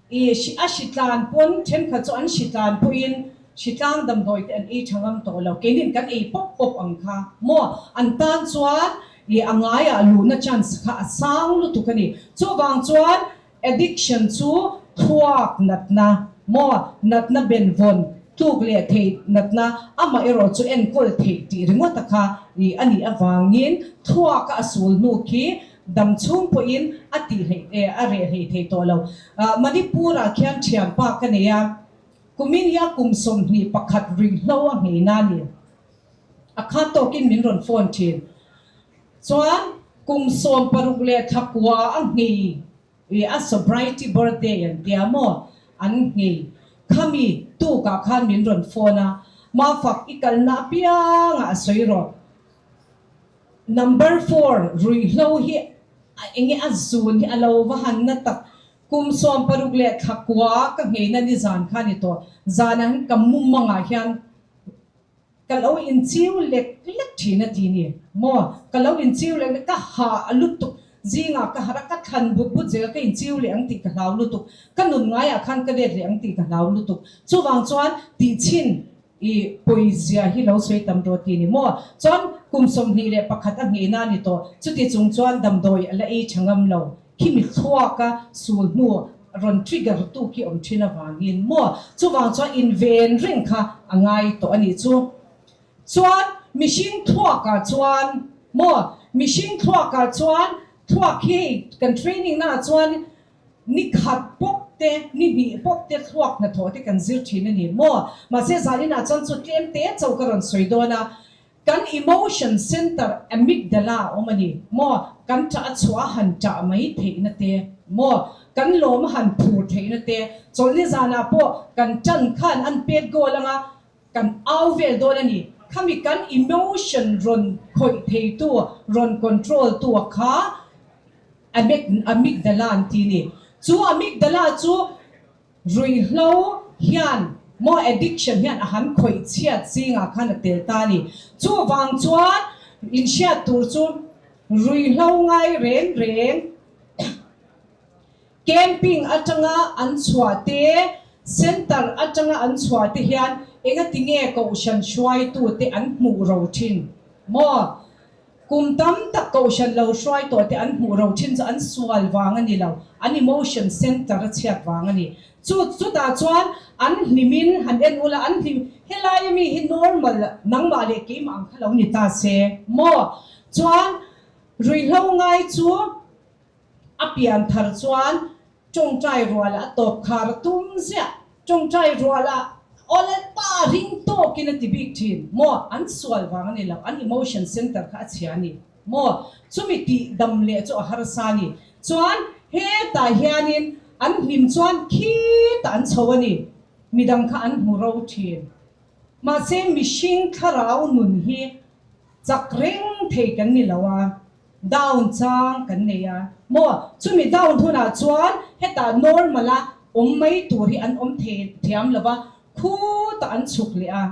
I a hritlan pawn thenkhat chu an hritlan pawhin hritlang damdawi te an ei tha ngam tawh lo. Keinin kan ei pawp pawp ang kha maw? An tan chuan i a ngaiah luhna chance kha a sang lutuk a ni. Chuvang chuan addiction chu thluak natna maw? Natna benvawn tluk leh theih natna amah erawh chu enkawl theih tih ringawt a kha i a nih avangin thluaka a sul hnu khi Dam chhung pawhin a tih hleih e, a reh hleih thei tawh lo. Manipur ah khian thianpa ka nei a, kumin hi a kum 21 ruihhlo a nghei na ni. A kha tawkin min rawn phone thin. Chuan kum 16 leh thla kua a nghei i a sobriety birthday an tia maw an nghei. Khami tukah khan min rawn phone a, Mafak i kalna apiangah a sawi rawh. Number four, ruihhlo hi a enge a zun hi a lo va han na tak. Kum 16 leh thla kua ka ngheina ni zan kha ni tawh. Zanah hian ka mumangah hian ka lo inchiu lek lek thin a ti ni maw? Ka lo inchiu lek lek, ka hah a lutuk. Zingah ka harh a, ka thlan but but zel, ka inchiu leh ang tih ka hlau lutuk. Ka nun ngaiah khan ka let leh ang tih ka hlau lutuk. Chuvang chuan tihchhin I pawizia hi lo sawi tam rawh ti ni maw? Chuan kum 21 a nghehna a ni tawh. Chuti chung chuan damdawi a la ei tha ngam lo. Khimi thluaka sul hnu rawn trigger tu khi awm thin avangin maw? Chuvang chuan inven reng kha a ngai tawh a nih chu. Chuan mihring thluakah chuan maw? Mihring thluakah chuan thluak hi hei kan training naah chuan Ni khat pawp te, ni hnih pawp te thluak hnathawh te kan zir thin a ni maw? Mahse zaninah chuan chu tlem te chauh ka rawn sawi dawn a, kan emotion center amygdala a awm a ni maw? Kan ṭah a chhuah a han ṭah mai theihna te maw? Kan lawm a han phur theihna te, chawlhni zanah pawh kan ṭan khan an pet goal anga kan au vel dawn a ni. Khami kan emotion rawn khawih theitu, rawn control tu a kha Amygdala an ti ni. Chu amygdala chu ruihhlo hian maw addiction hian a han khawih chhiat zingah khan a tel ta a ni. Chuvang chuan Inhriat tur chu ruihhlo ngai reng reng camping atanga an chhuah te, centre atanga an chhuah te hian engati nge kohhran hruaitute an hmuh ro thin maw? Kum tam tak kohhran lo hruai tawh te an hmuh ro thin chu an sual vang a ni lo, an emotion centre a chhiat vang a ni. Chu chutah chuan an hlimin han en ula, an hlim helai ami hi normal nangmah leh keimah ang kha lo ni ta se maw? Chuan ruihhlo ngai chu A pian thar chuan tawngtai ruala a tawp khar a tum ziah. Tawngtai ruala awle pa ring tawkin a ti bik thin. Maw an sual vang a ni lo, an emotion center kha a chhia a ni. Maw chumi tih dam leh chu a harsa a ni. Chuan hetah hianin an hlim chuan khitah an chho a ni. Midang kha an hmu ro thin. Mahse mihring thlarau nun hi chak reng thei kan ni lo a. Down chang kan nei a maw? Chumi down hunah chuan hetah normal a awm mai tur hi an awm thei thiam lo va, khutah an chhuk leh a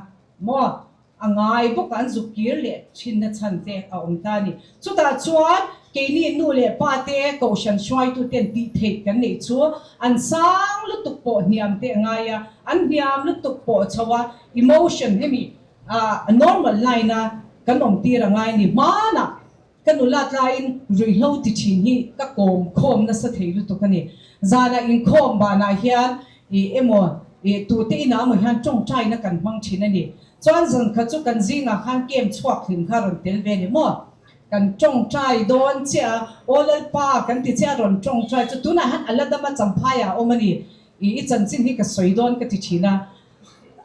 maw? A ngai bawk a an zuk kir leh thinna chhan te a awm ta a ni. Chutah chuan keini nu leh pa te kohhran hruaitu ten tih theih kan neih chu an sang lutuk pawh hniam te a ngai a, an hniam lutuk pawh chho a emotion hemi A normal line a kan awm tir a ngai ni. Hmanah ka nula tlaiin ruihhlo ti thin hi ka kawm khawm nasa thei lutuk a ni. Zanah inkhawm banah hian ih emaw ih tute inah emaw hian tawngtaina kan hmang thin a ni. Chuan zan khat chu kan zingah khan kem chhuak hlim kha rawn tel ve ni maw? Kan tawngtai dawn chiah a, Aw Lalpa kan ti chiah a rawn tawngtai chu tunah hian a la dama champhaiah a awm a ni. Ih i chanchin hi ka sawi dawn ka ti thin a.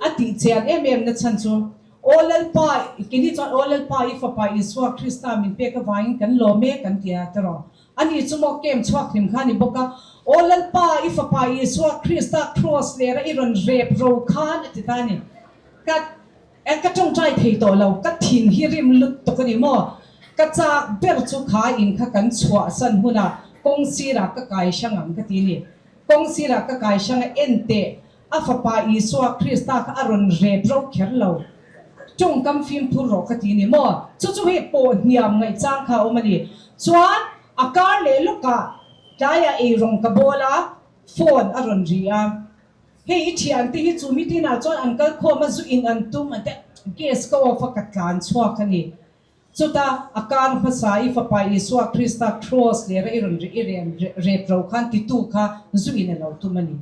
A tih chian em em na chhan chu, Aw Lalpa, kini chuan Aw Lalpa i Fapa Isua Krista min pek avangin kan lawm e kan ti a tiraw? Ani chu maw kem chhuak hlim kha a ni bawk a, Aw Lalpa i Fapa Isua Krista Kraws lera i rawn rep ro khan a ti ta a ni. Ka ka tawngtai thei tawh lo, ka thin hi rim lut tawk a ni maw? Ka chak ber chu kha in kha kan chhuahsan hunah kawng sirah ka kai hrang ang ka ti a ni. Kawng sirah ka kai hrang a, en teh, A Fapa Isua Krista kha a rawn rep ro kher lo. Tawngkam fimkhur rawh ka ti ni maw? Chu chu hei pawh hniam ngaihchang kha a awm a ni. Chuan a kar leh lawkah tlaiah eirawng ka bawl a, phone a rawn ri a. Hei i thiante hi chu mitinah chuan an kal khawm a, zu in an tum an ti a, gas ka off a ka tlan chhuak a ni. Chuta a kar hmasa i Fapa Isua Krista Kraws leh i rawn i rep ro khan titu kha zu in a lo tum a ni.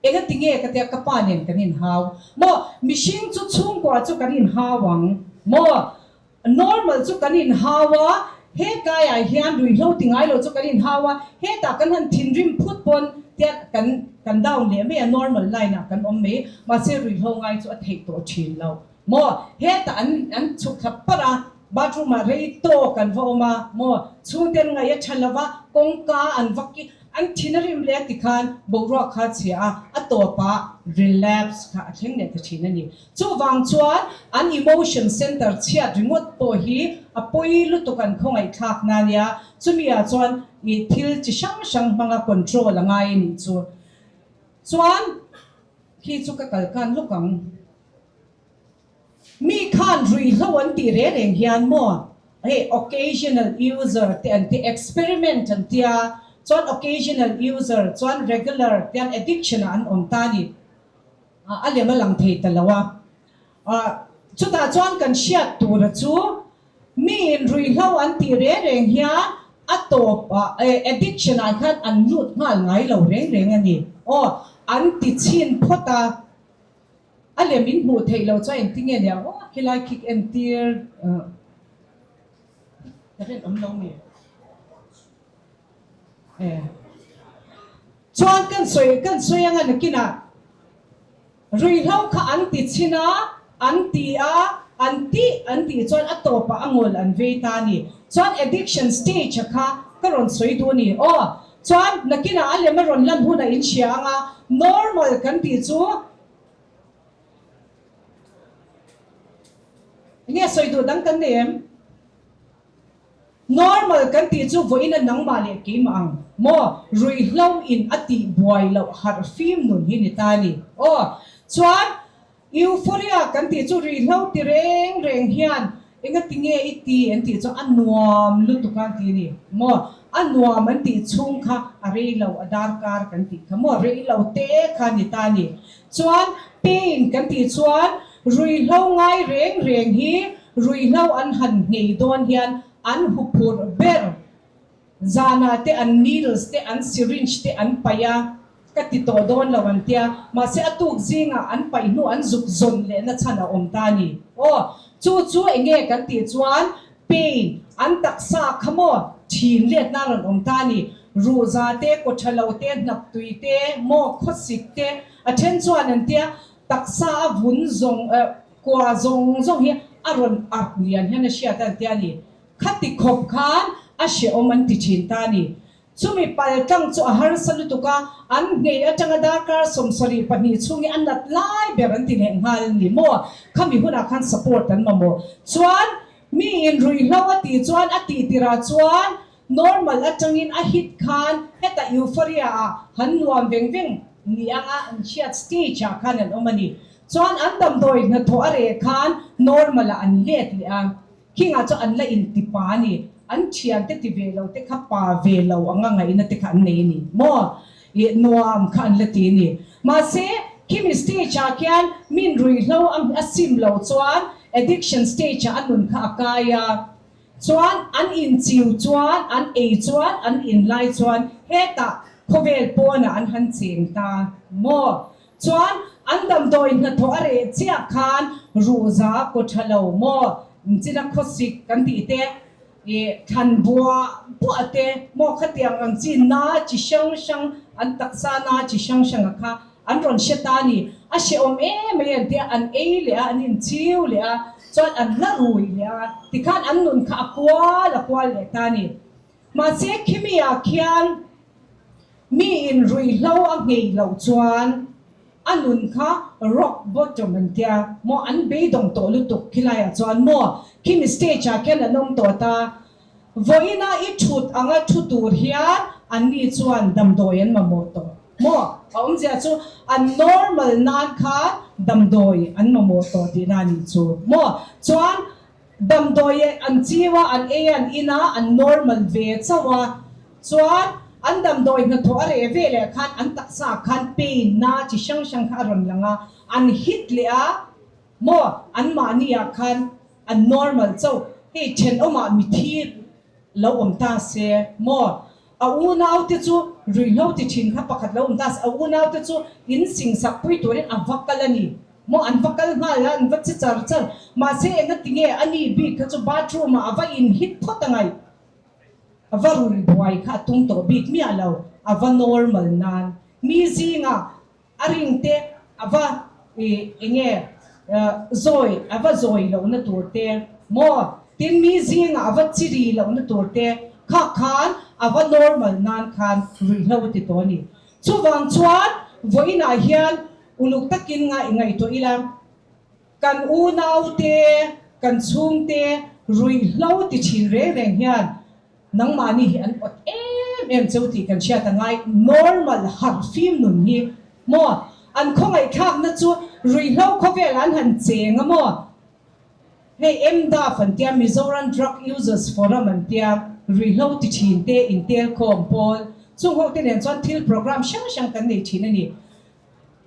Enga ti nge ka tia ka pa nen kan inhau maw? Mihring chu chhungkua chu kan inhau ang maw? Normal chu kan inhau a, he tlaiah hian ruihhlo ti ngai lo chu kan inhau a, hetah kan han thinrim phut pawn tia kan kan down leh mai a, normal line ah kan awm mai, mahse ruihhlo ngai chu a theih tawh thin lo maw? Hetah an an chhuk thla parh a, bathroom ah rei tawk an va awm a maw? Chhungten ngaih a tha lo va, kawngka an va ki An thin a rim leh a ti khan boruak kha a chhia a, a tawpah relapse kha a thleng leh ta thin a ni. Chuvang chuan an emotion center chhiat ringawt pawh hi a pawi lutuk an khawngaihthlak na nia, chumi ah chuan ih thil chi hrang hrang hmanga control a ngai a nih chu. Chuan khi chu ka kalkan lawk ang. Mi khan ruihhlo an tih reng reng hian maw hei occasional user te an ti, experiment an tia, chuan occasional user chuan regular tian addiction ah an awm ta a ni. A lem a lang thei ta lo a. Chutah chuan kan hriat tura chu mi in ruihhlo an tih reng reng hian a tawp ah addiction ah khan an lut nghal ngai lo reng reng a ni. Aw an ti chhin phawt a. A lem in hmuh theih loh chuan engtin nge nia aw khilai khi ka entir ka rinawm lo mi e chuan kan sawi kan sawi anga nakinah ruihhlo kha an ti chhin a an ti a an tih an tih chuan a tawpah a ngawl an vei ta a ni chuan addiction stage a kha ka rawn sawi duh a ni aw chuan nakinah a lem a rawn lan hunah in hria anga normal kan tih chu Enge sawi duh dang kan nei em? Normal kan tih chu vawiin a nangmah leh keimah ang maw? Ruihhlo in a tih buai loh harh fim nun hi ni ta a ni. Aw chuan euphoria kan tih chu ruihhlo ti reng reng hian. Engati nge i ti an tih chuan a nuam lutuk a an ti a ni maw? A nuam an tih chhung kha a rei lo, a darkar kan tih kha maw? Rei lo te kha a ni ta a ni. Chuan pain kan tih chuan ruihhlo ngai reng reng hi ruihhlo an han nghei dawn hian an huphurh ber. Zanah te an needles te an syringe te an paih a, ka ti tawh dawn lo an tia, mahse a tuk zingah an paih hnu an zuk zawn leh na chhan a awm ta a ni. Aw, chu chu eng nge kan tih chuan pain an taksa kha maw thin letna a rawn awm ta a ni. Ruhza te, kawthalo te, hnaptui te, maw khawsik te a then chuan an tia, taksa a vun zawng eh kua zawng zawng hi a rawn arh lian hian a hriat a an tia a ni. Khati khawp khan a hrehawm an ti thin ta a ni. Chumi pal tlang chu a harsa lutuk a, an nghei atanga darkar 72 chhung hi a nat lai ber an ti leh nghal a ni maw? Khami hunah khan support an mamawh. Chuan mi in ruihhlo a tih chuan a tih tirah chuan normal atangin a hit khan hetah euphoria ah han nuam veng veng ni anga an hriat stage ah khan an awm a ni. Chuan an damdawi hnathawh a reh khan normal ah an let leh a. Khingah chu an la inti pa a ni. An thiante ti ve lo te kha pa ve lo anga ngaihna te kha an nei a ni maw? Ih nuam kha an la ti a ni. Mahse, khimi stage ah khian min ruihhlo a sim lo chuan addiction stage ah a nun kha a kai a. Chuan an inchiu chuan, an ei chuan, an inlai chuan hetah khawvel pawnah an han cheng ta maw? Chuan an damdawi hnathawh a reh chiah khan ruhza kaw tha lo maw china khawsik kan tih te ih thlan buah buah te maw khatiang ang chi na chi hrang hrang an taksa na chi hrang hrang a kha an rawn hre ta a ni. A hrehawm em mai an tia an ei leh a an inchiu leh a chuan an la rui leh a tikhan an nun kha a kual a kual leh ta a ni. Mahse khimi ah khian Mi in ruihhlo a nghei loh chuan a nun kha rock bottom an tia maw an beidawng tawh lutuk khilaiah chuan maw khimi stage ah khian an awm tawh ta vawiina i thut anga thu tur hian anni chuan damdawi an mamawh tawh maw a awmzia chu an normal nan khan damdawi an mamawh tawh tihna a nih chu maw chuan Damdawi an chiu a, an ei a, an in a, an normal ve chauh a. Chuan an damdawi hnathawh a reh ve leh khan an taksa ah khan pain na chi hrang hrang kha a rawn lang a, an hit leh a maw anmahni ah khan an normal chauh. Hei thenawmah mithi lo awm ta se maw a unaute chu ruihhlo ti thin kha pakhat lo awm ta se a unaute chu in singsak pui turin a va kal a ni. Maw an va kal nghal a, an va che char char. Mahse engati nge a ni bik kha chu bathroom ah a va in hit phawt a ngaih. A va rui buai kha a tum tawh bik miah lo, a va normal nan. Mi zingah a ring te a va ih enge zawi a va zawi lohna tur te maw tin mi zingah a va chiri lohna tur te kha khan a va normal nan khan ruihhlo a ti tawh a ni. Chuvang chuan vawiinah hian Uluk takin ngaih ngaihtuah ila, kan unaute, kan chhungte ruihhlo ti thin reng reng hian nangmahni hi an awt em em cheu tih kan hriat a ngai. Normal harh fim nun hi maw an khawngaihthlakna chu ruihhlo khawvel an han cheng a maw? Hei MDAF an tia, Mizoram Drug Users Forum an tia, ruihhlo ti thin te intelkhawm pawl chung ho te nen chuan thil program hrang hrang kan nei thin a ni.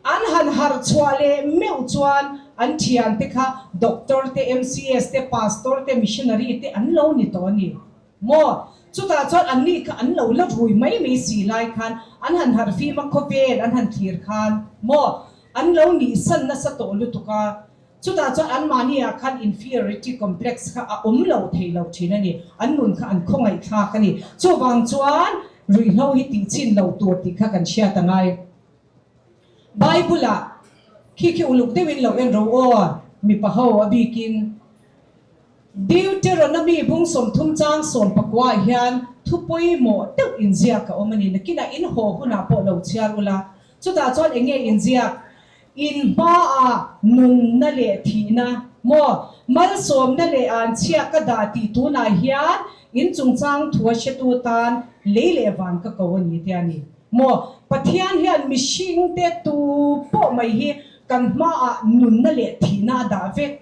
An han harh chhuah leh meuh chuan an thiante kha Doctor te, MCS te, Pastor te, Missionary te an lo ni tawh a ni maw? Chutah chuan an ni kha an lo la rui mai mai si lai khan an han harh fim a, khawvel an han thlir khan maw an lo nihsan nasa tawh lutuk a, chutah chuan anmahni ah khan inferiority complex kha a awm lo thei lo thin a ni, an nun kha an khawngaihthlak a ni. Chuvang chuan ruihhlo hi tihchhin lo tur tih kha kan hriat a ngai. Bible-ah khi khi uluk deuhin lo en ro aw, mipa ho a bikin. Deuteronomy bung 30 chang 19 ah hian thu pawimawh deuh inziak a awm a ni. Nakinah in haw hunah pawh lo chhiar ula, chutah chuan eng nge inziak? In hmaah nunna leh thihna maw, malsawmna leh anchhia ka dah tih tunah hian in chungchang thu a hretu tan lei leh van ka ko a ni tia ni. Maw, Pathian hian mihringte tu pawh mai hi kan hmaah nunna leh thihna a dah vek.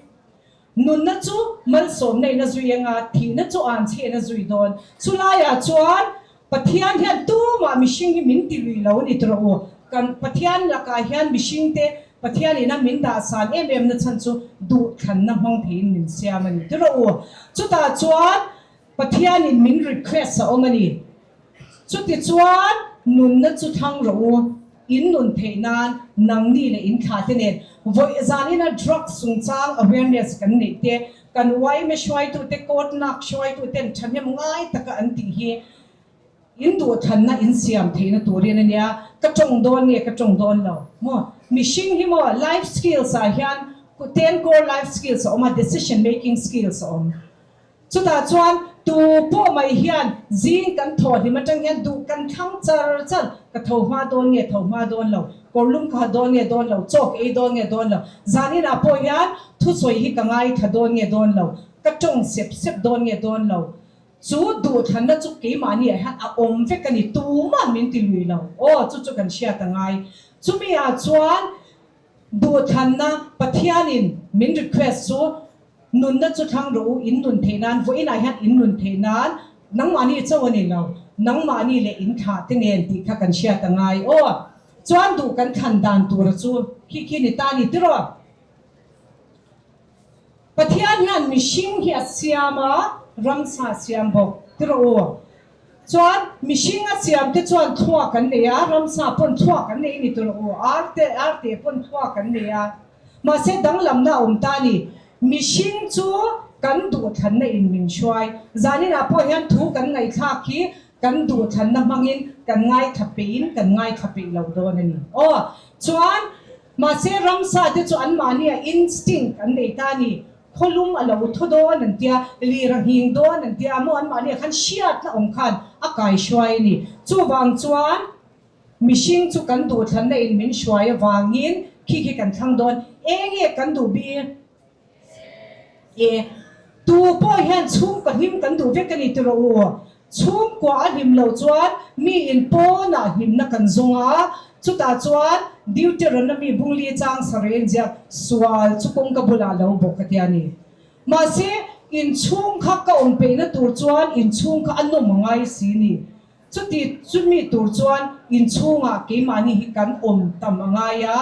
Nunna chu malsawmna in a zui eng a, thihna chu anchhe in a zui dawn. Chulaiah chuan Pathian hian tumah mihring hi min ti lui lo a ni tawh u. Kan Pathian lakah hian mihringte Pathian ina min dah san em em na chhan chu duhthlanna hmang theiin min siam a ni tawh u. Chutah chuan Pathianin min request a awm a ni. Chutichuan nunna chu thlang rawh u, in nun theih nan nangni leh in thla te nen vawi zanina drugs chungchang awareness kan neih te, kan yma hruaitute court lak hruaituten thahnem ngai taka an tih hi in duhthanna in siam theihna turin a nia, ka tawng dawn nge ka tawng dawn lo maw? Mihring hi maw life skills ah hian ten core life skills a awm a, decision making skills a awm. Chutah chuan tu pawh mai hian zing kan thaw hlim atang hian duh kan thlang char char, ka tho hma dawn nge tho hma dawn lo, kawrlum ka ha dawn nge dawn lo, chaw ka ei dawn nge dawn lo, zaninah pawh hian thusawi hi ka ngaithla dawn nge dawn lo, ka tawng sep sep dawn nge dawn lo, chu duhthlanna chu keimahni ah hian a awm vek a ni, tuman min ti lui lo, aw chu chu kan hriat a ngai. Chumi ah chuan Duhthlanna Pathianin min request chu nunna chu thlang rawh u, in nun theih nan, vawiinah hian in nun theih nan nangmahni cho a ni lo, nangmahni leh in thlah te nen tih kha kan hriat a ngai aw. Chuan duh kan thlan dan tura chu khi khi ni ta ni tiraw. Pathian hian mihring hi a siam a, ramsa a siam bawk tiraw u. Chuan mihring a siam te chuan thluak an nei a, ramsa pawn thluak an nei a ni tawh lo, ar te ar te pawn thluak an nei a. Mahse danglamna a awm ta a ni. Mihring chu kan duhthlanna in min hruai. Zaninah pawh hian thu kan ngaihthlak hi kan duhthlanna hmangin kan ngaithla peihin kan ngaithla peih lo dawn a ni. Aw chuan mahse ramsa te chu anmahni a instinct an nei ta a ni. Khawlum a lo thaw dawn an tia, lir a nghing dawn an tia, maw anmahni ah khan hriatna awm khan a kai hruai a ni. Chuvang chuan mihring chu kan duhthlanna in min hruai avangin khi khi kan thlang dawn. Eng nge kan duh bi? E, tu pawh hian chhungkaw hlim kan duh vek a ni tiraw u? Chhungkua a hlim loh chuan mi in pawnah hlimna kan zawng a, chutah chuan Deuteronomy bungli chang sarei ziak sual chu kawngka bulah lo bawk a tia ni. Mahse, inchhung kha ka awm peihna tur chuan inchhung kha a nawm a ngai si ni. Chuti chumi tur chuan inchhungah keimahni hi kan awm tam a ngai a,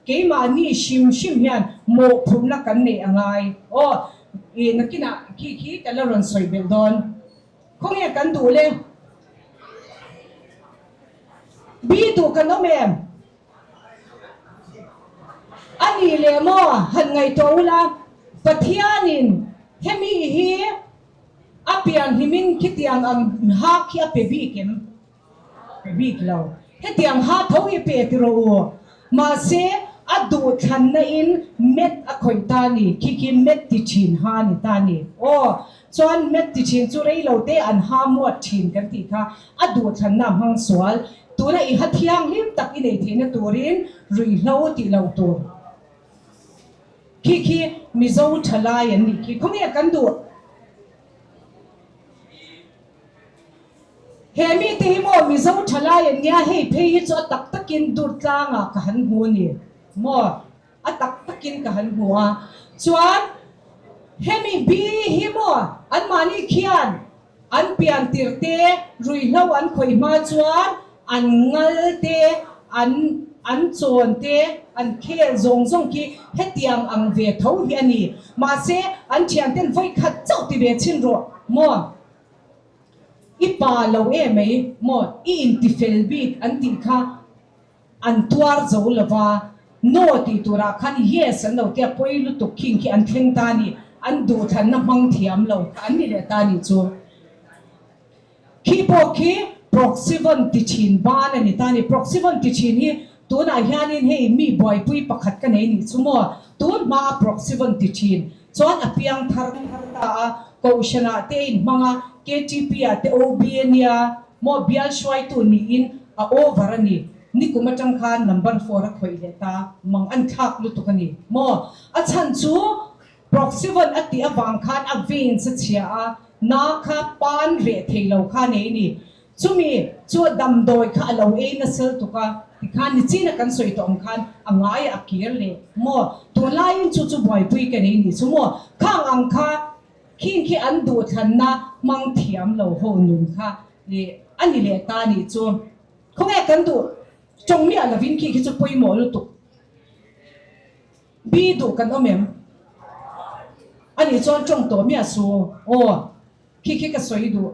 keimahni hrim hrim hian mawhphurhna kan neih a ngai. Aw, ih nakinah khi khi ka la rawn sawi belh dawn. Khawnge kan duh le? Bi duh kan awm em? A nih leh maw han ngaihtuah ula, Pathianin hemi hi a pian hlimin khitiang ang hak hi a pe bik em? Pe bik lo. Hetiang ha tho hi pe ti rawh u. Mahse, a duh thlanna in met a khawih ta ni. Khi khi met ti thin ha ni ta ni. Aw, chuan met ti thin chu rei lo te an ha muat thin kan tih kha a duh thlanna a hmang sual. Tuna i ha thianghlim tak i nei theihna turin ruihhlo tih loh tur. Khi khi Mizo thalai an nih khi. Khawnge kan duh? He mite hi maw Mizo thalai an nia hei phei hi chu a tak takin dur tlangah ka han hmu a ni maw a tak takin ka han hmu a chuan hemi bi hi maw anmahni khian an pian tir te ruihhlo an khawih hma chuan an ngal te an an chawn te an khel zawng zawng khi hetiang ang ve tho hi a ni mahse an thianten vawi khat chauh ti ve chhin rawh maw. I pa lo e mai maw i intifel bik an tih kha an tuar zo lo va, no tih turah khan yes an lo tia pawi lutuk khing khi an thleng ta ni, an duhthlanna hmang thiam lo kha an ni leh ta nih chu. Khi pawh khi Proxivon ti thin ban a ni ta ni, Proxivon ti thin hi tunah hianin hei mi buaipui pakhat ka nei nih chu maw, tun hmaa Proxivon ti thin Chuan a piang thar ta a, Kohhranah te a inhmang a, KTP ah te OB a nia, maw bial hruaitu niin a over a ni. Nikum atang khan number four a khawih leh ta, mang an thlak lutuk a ni maw? A chhan chu Proxivon a tih avang khan a veins a chhia a, na kha pan reh thei lo kha nei a ni. Chumi chu damdawi kha a lo ei nasal tuk a. Tikhan nichina kan sawi tawh ang khan a ngai a kir leh maw? Tunlaiin chu chu buaipui ka nei nih chu maw? Khang ang kha khing khi an duhthlanna hmang thiam lo ho nun kha ih a ni leh ta nih chu. Khawnge kan duh tawng miah lovin khi khi chu pawimawh lutuk. Bi duh kan awm em? A nih chuan tawng tawh miah su aw. Khi khi ka sawi duh.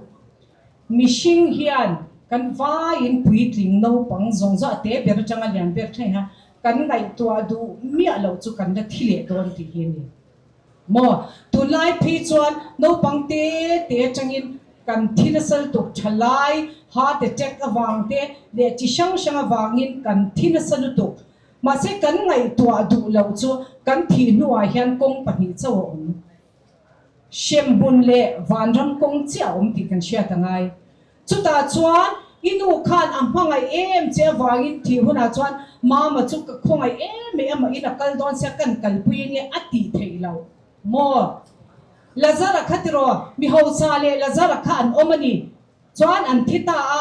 Mihring hian kan vaiin puitling naupang zawng zawng a te ber atanga lian ber thleng hian kan ngaihtuah duh miah loh chu kan la thi leh dawn tih hi a ni. Maw? Tunlai phei chuan naupang te te atangin kan thi nasa lutuk thalai, heart attack avang te leh chi hrang hrang avangin kan thi nasa lutuk. Mahse kan ngaihtuah duh loh chu kan thih hnuah hian kawng pahnih chauh a awm. Hremhmun leh vanram kawng chiah a awm tih kan hriat a ngai. Chutah chuan i nu khan a hmangaih em che avangin thih hunah chuan Mama chu ka khawngaih em em a, in a kal dawn sia kan kalpui nge a tih theih loh maw? Lazara kha tiraw mi hausa leh Lazara kha an awm a ni. Chuan an thi ta a,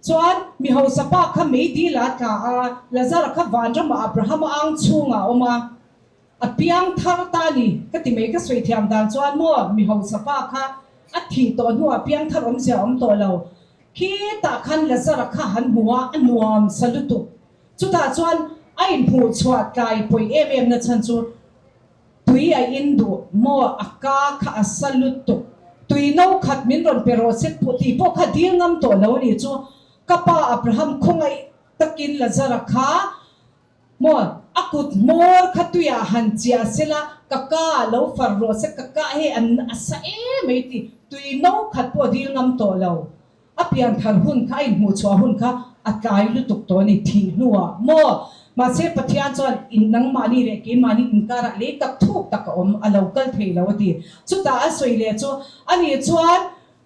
chuan mi hausa pa kha meidil a tla a, Lazara kha vanramah Abrahama ang chhungah a awm a. A piang thar ta ni ka ti mai ka sawi thiam dan chuan maw mi hausa pa kha a thih tawh hnuah piang thar awmzia a awm tawh lo. Khitah khan Lazara kha han hmu a, a nuam sa lutuk. Chutah chuan a inhmuh chhuah tlai pawi em em na chhan chu tui a in duh maw a ka kha a sa lutuk. Tui no khat min rawn pe rawh se tih pawh kha dil ngam tawh lo a nih chu. Ka pa Abraham khawngaih takin Lazara kha Maw, a kut hmawr kha tuiah han chiah sela, ka ka a lo far rawh se, ka ka hei an a sa em mai ti, tui no khat pawh dil ngam tawh lo. A pian thar hun kha, a inhmuh chhuah hun kha a tlai lutuk tawh a ni, thih hnuah. Maw, mahse Pathian chuan in nangmahni leh keimahni inkarah lei tak thuk tak a awm, a lo kal thei lo a ti. Chutah a sawi leh chu, ani chuan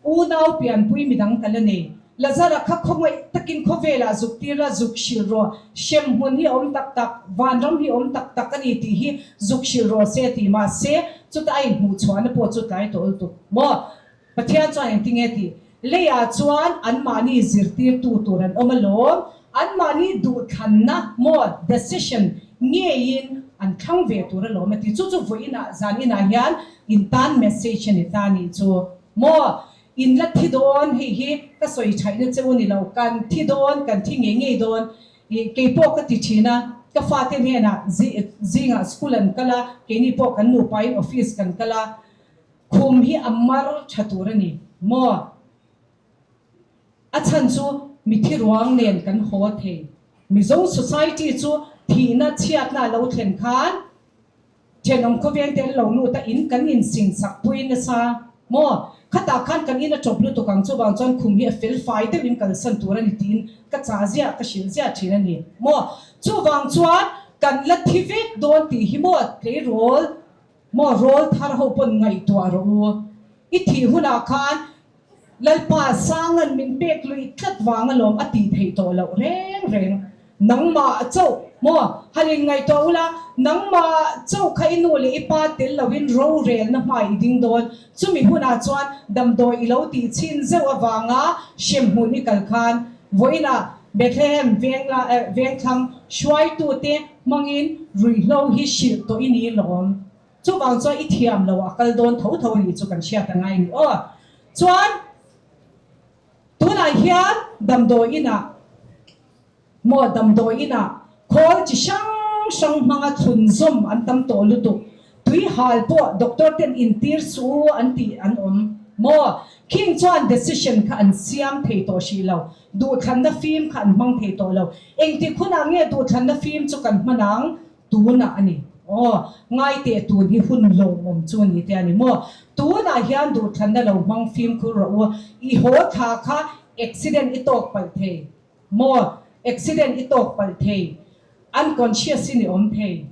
Unau pianpui midang ka la nei. Lazara kha khawngaih takin khawvelah zuk tir a, zuk hrilh rawh. Hremhmun hi a awm tak tak, vanram hi a awm tak tak a ni tih hi zuk hrilh rawh se ti mahse chuta a inhmuh chhuahna pawh chu tlai tawh lutuk maw? Pathian chuan engtinge tih? Leiah chuan anmahni zirtirtu tur an awm alawm, anmahni duhthlanna maw, decision, ngeiin an thlang ve tur alawm a ti. Chu chu vawiinah zaninah hian in tan message a ni ta nih chu. Maw? In la thi dawn, hei hi ka sawi thaihna che u ni lo, kan thi dawn, kan thi ngei ngei dawn. Ih, kei pawh ka ti thin a, ka fate hnenah zingah school an kal a, keini pawh kan nupain office kan kal a, khum hi a mar tha tur a ni. Maw? A chhan chu mithi ruang nen kan haw thei. Mizo society chu thihna chhiatna a lo thlen khan, Thenawm khawveng te an lo lut a, in kan insing sak pui nasa maw? Khatah khan kan in a chawp lutuk ang chuvang chuan khum hi a fel fai deuhin kalsan tur a ni tiin ka chah ziah, ka hrilh ziah thin a ni maw? Chuvang chuan kan la thi vek dawn tih hi maw tleirawl maw rawl thar ho pawn ngaihtuah rawh u. I thih hunah khan Lalpa Sanga'n min pek luih tlat vang alawm a tih theih tawh loh reng reng. Nangmah chauh maw? Han inngaihtuah ula, nangmah chauh kha i nu leh i pa tel loin rorelna hma i ding dawn. Chumi hunah chuan damdawi i lo tih chhin zeuh avanga hremhmun i kal khan vawiinah Bethlehem vengla vengthlang hruaitute hmangin ruihhlo hi hrilh tawh i ni lawm. Chuvang chuan i thiam lo a kal dawn tho tho a nih chu kan hriat a ngai ni aw. Chuan tunah hian damdawi inah maw damdawi inah khawl chi hrang hrang hmanga thlunzawm an tam tawh lutuk. Tui hal pawh doctor ten intir suh u an tih an awm maw. Khing chuan decision kha an siam thei tawh hrih lo. Duhthlanna fim kha an hmang thei tawh lo. Engtik hunah nge duhthlanna fim chu kan hman ang? Tunah a ni. Aw, ngaiteh tun hi hun lawmawm chu ni te a ni maw? Tunah hian duhthlanna lo hmang fimkhur rawh u. I haw thla kha accident i tawk palh thei maw? Accident i tawk palh thei. Unconscious in i awm thei.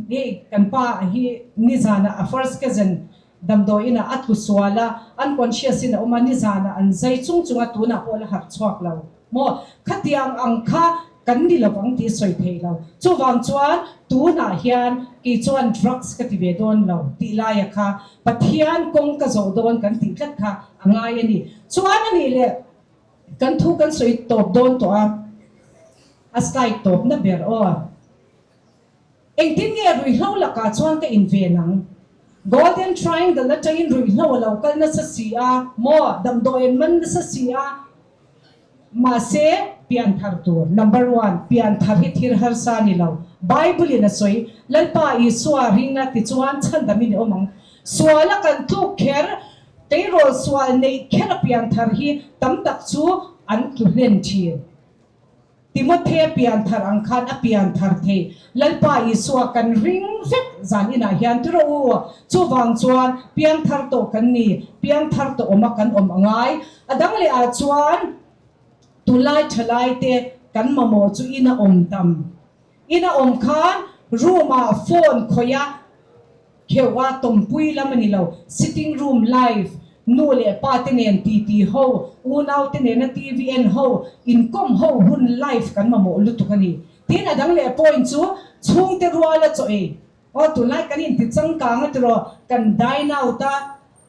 Hei kan pa hi nizanah a first cousin damdawiinah a tlu sual a, unconscious in a awm a, nizanah an zai chung chung a, tunah pawh la harh chhuak lo maw? Khatiang ang kha Kan ni lo ang tih sawi thei lo. Chuvang chuan tunah hian kei chuan drugs ka ti ve dawn lo tih laia kha Pathian kawng ka zawh dawn kan tih tlat kha a ngai a ni. Chuan a nih leh kan thu kan sawi tawp dawn tawh a. A slide tawpna ber aw. Engtin nge ruihhlo lakah chuan ka inven ang? Golden Triangle atangin ruihhlo a lo kal nasa si a maw? Damdawi an man nasa si a. Mahse, pianthar tur, number one, pianthar hi thil harsa a ni lo. Bible in a sawi, Lalpa Isua ring a tichuan chhandam in i awm ang. Sual a kan tluk kher, tleirawl sual neih kher a pianthar hi tam tak chu an tlu hlen thin. Timothea pianthar ang khan a pianthar thei. Lalpa Isua kan ring vek zan inah hian ti rawh u. Chuvang chuan piangthar tawh kan ni, piangthar tawh awma kan awm a ngai. A dang leh ah chuan tunlai thalai te kan mamawh chu ina awm tam. Ina awm khan room ah phone khawih a kheuh a tawmpui lam a ni lo. Sitting room life, nu leh pa te nen titi ho, unau te nena TV en ho, inkawm ho hun life kan mamawh lutuk a ni. Tin a dang leh point chu chhungte ruala chaw ei. Aw tunlai kan inti changkang a tiraw kan dine out a,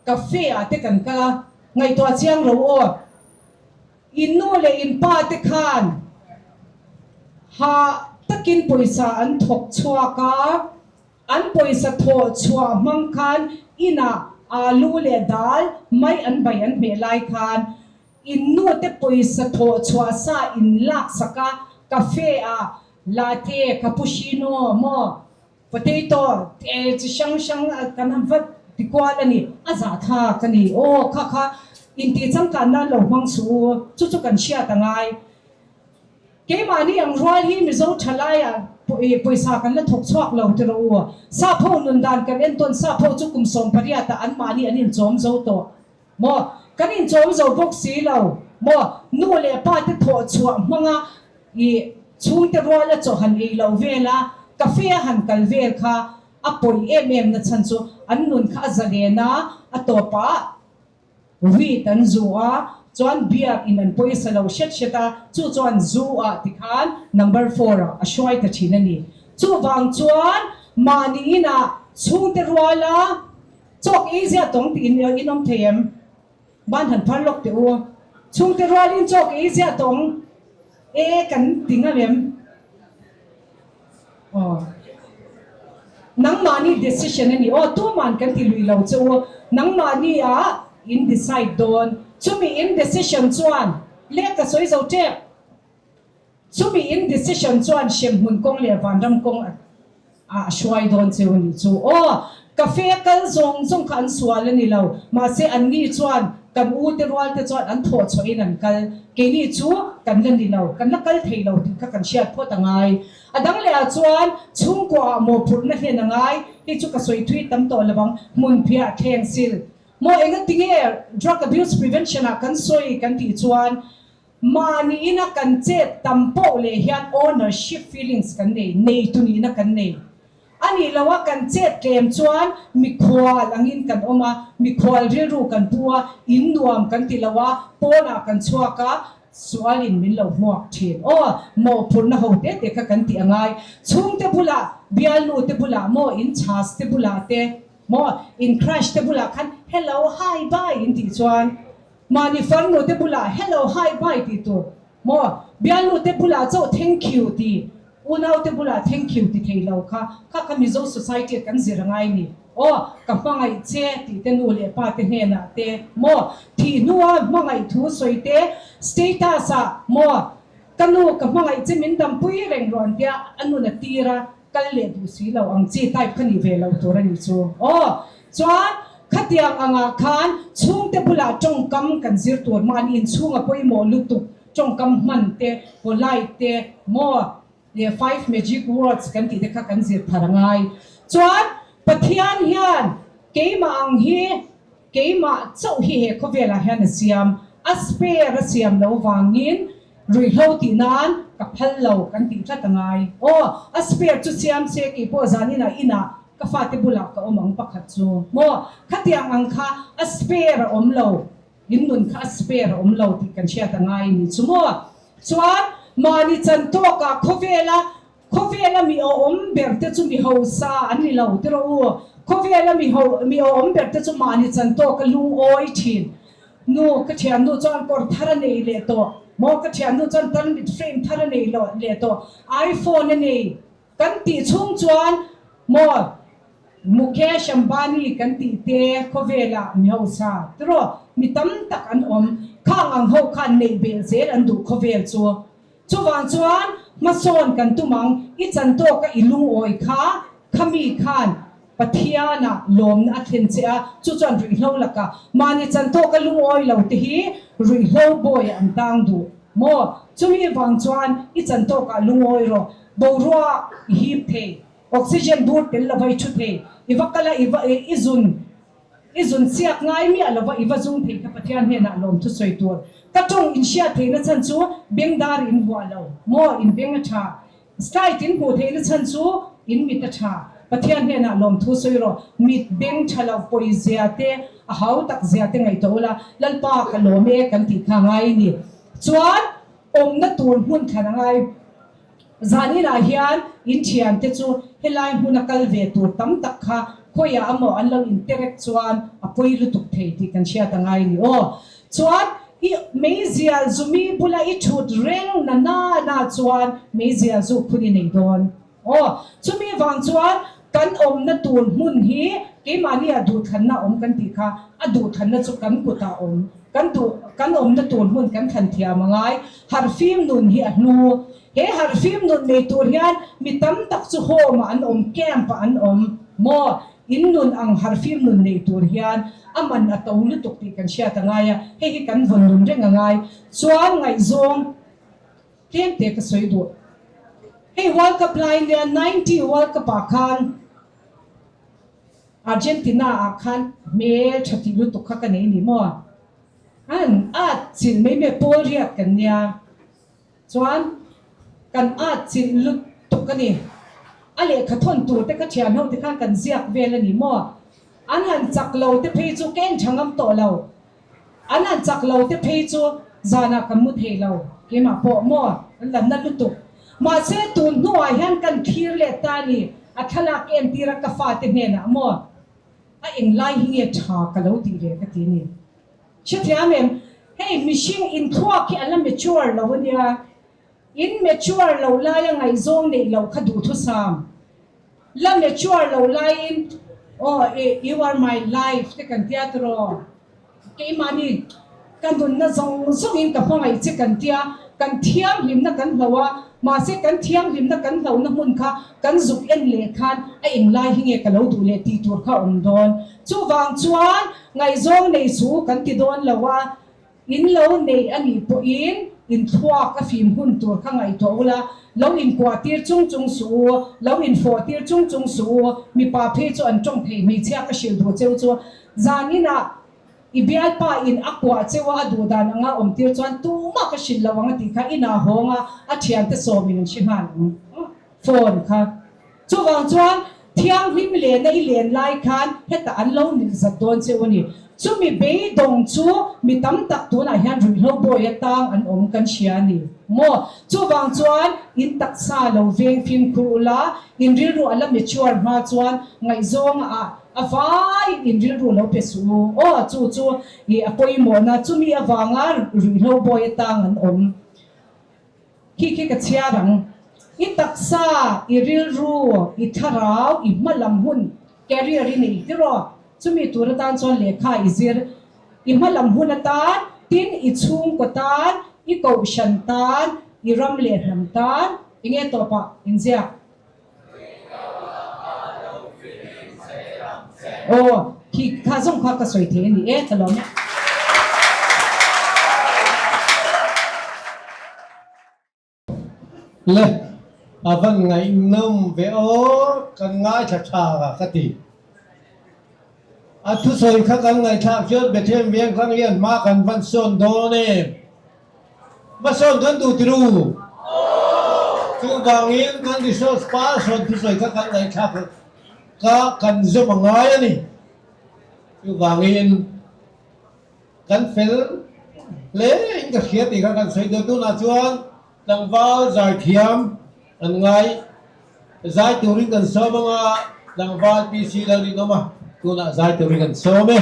cafe ah te kan kal a, ngaihtuah chiang ro aw. In nu leh in pa te khan hah takin pawisa an thawk chhuak a, an pawisa thawh chhuah hmang khan inah alu leh dal mai an bai an hmeh lai khan in nu te pawisa thawh chhuah sa in lak sak a, cafe ah latte, cappuccino maw Potato te chi hrang hrang kan han vat ti kual a ni, a zah thlak a ni. Aw kha kha intih changkan nan lo hmang suh u, chu chu kan hriat a ngai. Keimahni ang rual hi Mizo thalaiah pawisa kan la thawk chhuak lo ti rawh u. Sapho nun dan kan entawn Sapho chu kum 18 ah anmahni an inchawm zo tawh maw? Kan inchawm zo bawk si lo maw? Nu leh pa te thawh chhuah hmanga I chhungte ruala chaw han ei loh vel a, cafe a han kal vel kha a pawi em em na chhan chu an nun kha a zalen a, a tawpah weed an zu a, chuan beer in an pawisa lo hret hret a, chu chuan zu ah tikhan number four ah a hruai ta thin a ni. Chuvang chuan mahni inah chhungte ruala chawk ei zia tawng tih in awm thei em? Ban han phar lawk teh u. Chhungte rualin chaw ka ei ziah tawng e kan ti ngam em? Aw. Nangmahni decision a ni. Aw tuman kan ti lui lo che u. Nangmahni ah in decide dawn. Chumi in decision chuan leh ka sawi zo tep. Chumi in decision chuan hremhmun kawng leh vanram kawng a hruai dawn cheu a nih chu. Aw, cafe kal zawng zawng kha an sual a ni lo, mahse anni chuan kan u te rual te chuan an thawh chhuahin an kal, keini chu kan la ni lo, kan la kal thei lo tih kha kan hriat phawt a ngai. A dang leh ah chuan chhungkua ah mawhphurhna hlen a ngai, hei chu ka sawi thui tam tawh lo ang, hmunphiah thleng sil maw engatinge drug abuse prevention ah kan sawi kan tih chuan Mahni ina kan chet tam poh leh hian ownership feelings kan nei, neitu nihna kan nei. A nih loh a kan chet tlem chuan mikhual angin kan awm a, mikhual rilru kan pu a, in nuam kan ti lo a, pawnah kan chhuak a, sualin min lo hmuak thin. Aw, mawhphurhna ho te te kha kan tih a ngai. Chhungte bulah, bialnu te bulah maw, in chhas te bulah te maw, in crush te bulah khan hello, hi, bye in tih chuan, Mahni farnu te bulah hello, hi, bye tih tur maw? Bialnu te bulah chauh thank you ti, unau te bulah thank you ti thei lo kha, kha kha Mizo society ah kan zir a ngai ni. Aw, ka hmangaih che tih te nu leh pa te hnenah te maw? Thih hnua hmangaih thu sawi te status ah maw? Ka nu ka hmangaih che min dampui reng rawh an tia a nun a tir a, kal leh duh si lo ang chi type kha nih ve lo tur a nih chu. Aw, chuan khatiang angah khan chhungte bulah tawngkam kan zir tur mahni inchhunga pawimawh lutuk tawngkam hman te, polite te, maw leh five magic words kan tih te kha kan zir thar a ngai. Chuan Pathian hian keimah ang hi Keimah chauh hi he khawvelah hian a siam, a spare a siam lo vangin ruihhlo tih nan ka phal lo kan tih tlat a ngai. Aw, a spare chu siam se kei pawh zaninah inah ka fate bulah ka awm ang pakhat chu maw? Khatiang ang kha a spare a awm lo, in nun kha a spare a awm lo tih kan hriat a ngai ni chu maw? Chuan mahni chan tawkah khawvela Khawvela mi awm ber te chu mi hausa an ni lo ti rawh u. Khawvela mi ho mi awm ber te chu mahni chan tawk a lungawi thin. Nu ka thiannu chuan kawr thar a nei leh tawh. Maw ka thiannu chuan tarmit frame thar a nei lo leh tawh iPhone a nei kan tih chhung chuan maw Mukesh Ambani kan tih te khawvelah mi hausa tiraw mi tam tak an awm khang ang ho khan neih belh zel an duh khawvel chu. Chuvang chuan hmasawn kan tum ang, i chan tawka i lungawi kha, khami khan Pathianah lawmna a thlen che a, chu chuan ruihhlo lakah mahni chan tawka lungawi lo te hi ruihhlo bawiah an tang duh maw? Chumi vang chuan i chan tawkah lungawi rawh, boruak i hip thei, oxygen bur tel lova i thu thei, i va kal a i va i zun I zun chiak ngai miah lova i va zung thei kha Pathian hnenah lawm thusawi tur. Ka tawng in hriat theihna chhan chu bengdar in vuah lo maw in beng a tha. Slide in hmuh theihna chhan chu in mit a tha. Pathian hnenah lawm thusawi rawh. Mit beng tha lo pawi zia te a hau tak zia te ngaihtuah ula Lalpa ka lawm e kan tih kha ngai a ni. Chuan awmna tur hmun thlan a ngai. Zaninah hian in thiante chu helai hmuna kal ve tur tam tak kha khawiah amaw an lo interact chuan a pawi lutuk thei tih kan hriat a ngai ni aw. Chuan i meizial zumi bula i thut reng na na na chuan meizial zu phun i nei dawn aw. Chumi vang chuan kan awmna tur hmun hi keimahnia duhthlanna awm kan tih kha a duhthlanna chu kan kutah awm. Kan duh kan awmna tur hmun kan thlan thiam a ngai. Harhfim nun hi a hnu. He harhfim nun nei tur hian mi tam tak chu home ah an awm, camp ah an awm maw? In nun ang harhfim nun nei tur hian a man a to lutuk tih kan hriat a ngai a, hei hi kan vawn nun reng a ngai. Chuan ngaihzawng tlem te ka sawi duh. Hei World Cup lai nia 90 World Cup ah khan Argentina ah khan hmel tha tih lutuk kha ka nei ni maw? An at chilh mai mai pawl riat kan nia. Chuan kan at chilh lutuk a ni. A lehkha thawn tur te kha thian ho te khan kan ziak vel a ni maw? An han chak lo te phei chu ka en tha ngam tawh lo. An han chak lo te phei chu zanah kan mu thei lo, keimah pawh maw an la na lutuk. Mahse tun hnuah hian kan thlir leh ta a ni, a thlalak ka entir a ka fate hnenah maw a englai hi nge tha ka lo tih ve ka ti a ni. Hrethiam em? Hei mihring inthluak hi a la mature lo a nia, in mature lo laia ngaihzawng neih loh kha duhthusam. La mature lo laiin aw eh you are my life te kan tia tiraw? Keimahni ka nunna zawng zawngin ka hmangaih che kan tia, kan thianghlimna kan hloh a, mahse kan thianghlimna kan hlohna hmun kha kan zuk en leh khan a englai hi nge ka lo duh leh tih tur kha a awm dawn. Chuvang chuan ngaihzawng nei suh kan ti dawn lo a, In lo neih a nih pawhin in thluak a fim hun tur kha ngaihtuah ula, lo inkuah tir chung chung suh u, lo infawh tir chung chung suh u, mipa phei chu an tawng thei hmeichhia ka hrilh duh cheu chu zan inah i bialpa in a kuah cheu a, a duh dan anga awm tir chuan tumah ka hrilh lo ang a tih kha inah hawng a, a thiante sawmin an hre nghal ang phone kha. Chuvang chuan thianghlim lehna i len lai khan hetah an lo nilh zat dawn che u a ni. Chumi beidawng chu mi tam tak tunah hian ruihhlo bawi atang an awm kan hria a ni maw? Chuvang chuan in taksa lo veng fimkhur ula, in rilru a la mature hma chuan ngaihzawng ah a vaiin in rilru lo pe suh u. Aw chu chu i a pawimawhna chumi avanga ruihhlo bawi atang an awm. Khi khi ka chhiar ang. I taksa, i rilru, i thlarau, i hma lam hun, career, i nei tiraw? Chumi tur atan chuan lehkha i zir. I hma lam hun atan, tin i chhungkaw tan, i kohhran tan, i ram leh hnam tan, enge tawpah inziak? Aw, khi kha zawng kha ka sawi thei a ni e, ka lawm e. Le, a van ngaihnawm ve aw, kan ngaithla tha a ka ti. A thusawi kha kan ngaihthlak chuan Bethlehem Vengthlang hian hma kan van sawn dawn em? Hmasawn kan duh ti ru. Chuvangin kan resource person thusawi kha kan ngaihthlak ka kan zawm a ngai a ni. Chuvangin kan fel hle in ka hria tih kha kan sawi dawn. Tunah chuan tlangval zaithiam an ngai zai turin kan sawm anga tlangval PC Lalrinawma tunah zai turin kan sawm e.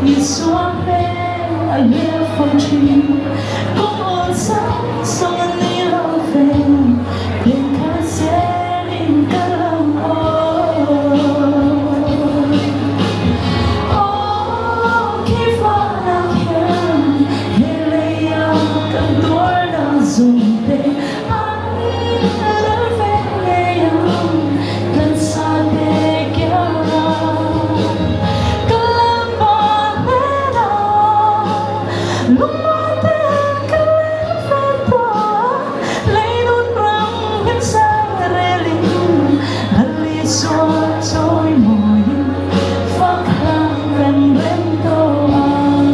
Isua hmel a hliah fo thin. Kawng awl sang sang a ni lo ve, pen khat zelin ka lam aw. Aw khi vanah hian he leia kan tuarna zawng te an ral ve ngei ang kan sa te kiang a ka lampa hnena lungmuan te ka leng ve ta lei nun ram him sang relin Lal Isua chawi mawiin fak hlang kan rem tawh ang.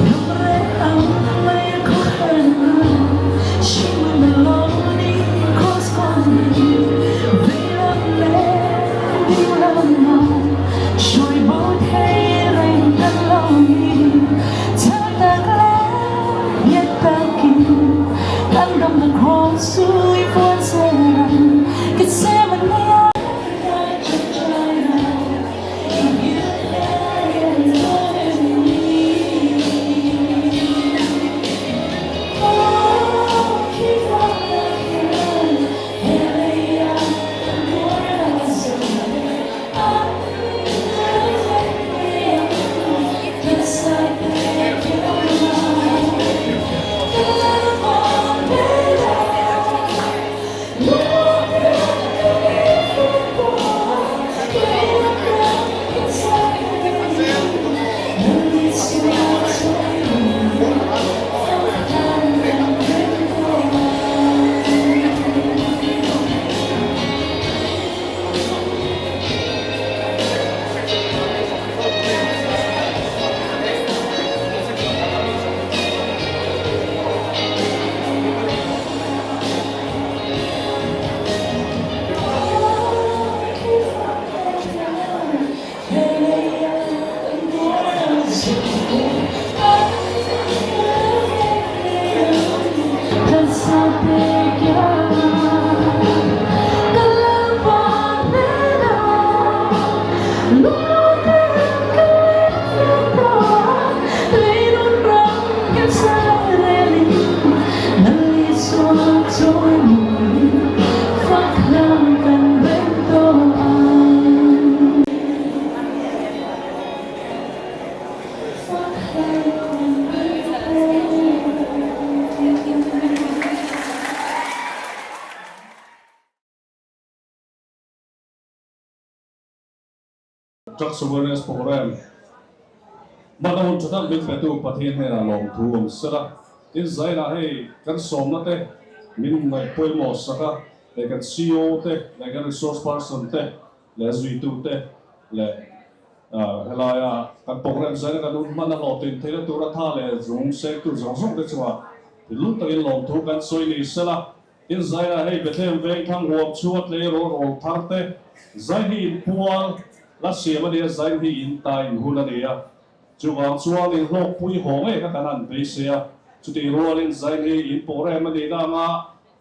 Ramreh ang mai a khaw herna, Hringnun a lo ni cross kawngin, Veilam leh dinglamah hruai bo thei reng kan lo ni. Chhel tak leh nghet takin kan ram na cross chu i vuan zel ang, Gethsemane ah. Drugs Awareness Programme hmana hun tha tak min petu Pathian hnenah lawmthu awm sela, tin zainah hei kan sawmna te min ngaih pawimawh sak a, leh kan CEO te leh kan resource person te leh zuitu te leh helaia kan programme zaina kan hun hman a hlawhtlin theihna tura tha leh zung sengtu zawng zawng te chungah thinlung takin lawmthu kan sawi ni sela. Tin zaina hei Bethlehem veng thlang huam chhunga tleirawl rawl thar te zai hi in pual la siam a nia, zai hi in ta in hun a ni a, chuvang chuan in hlawkpui haw ngei kha kan han beisei a, chutih rualin zai hi in pawh rem a nih na anga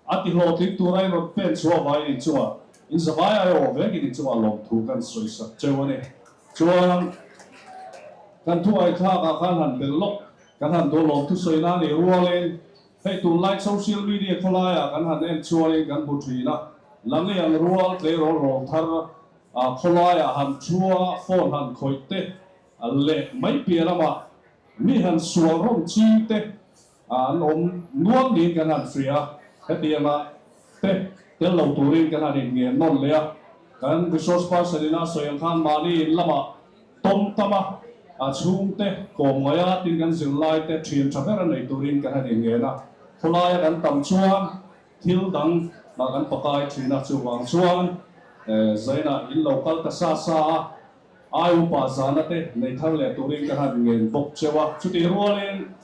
a ti hlawhtling tura in rawn pen chhuah vaiin in chungah in zavai aiawh vekin in chungah lawmthu kan sawi sak cheu a ni. Chuan kan thu aithlakah khan han bel lawk kan han dawn lawmthu sawi na nih rualin Hei tunlai social media khawlaiah kan han en chuanin kan hmu thin a, Langley ang rual tleirawl rawl thar khawlaiah han thua phone han khawih te leh mai piah lamah mi han sual rawn ching te an awm nual niin kan han hria a, hetianga te tel lo turin kan han inngen nawn leh a, kan resource person ina sawi ang khan mahni in lamah Tawm tam a, a chhungte kawm ngaih a, tin kan zirlaite thian tha ber a nei turin kan han inngen a. Khawlaia kan tam chuan thil dang mah kan pakai thin a, chuvang chuan Zaina in lo kal ta sa sa a, ai upa zana te nei thar leh turin kan han ngen bawk cheu a. Chutih rualin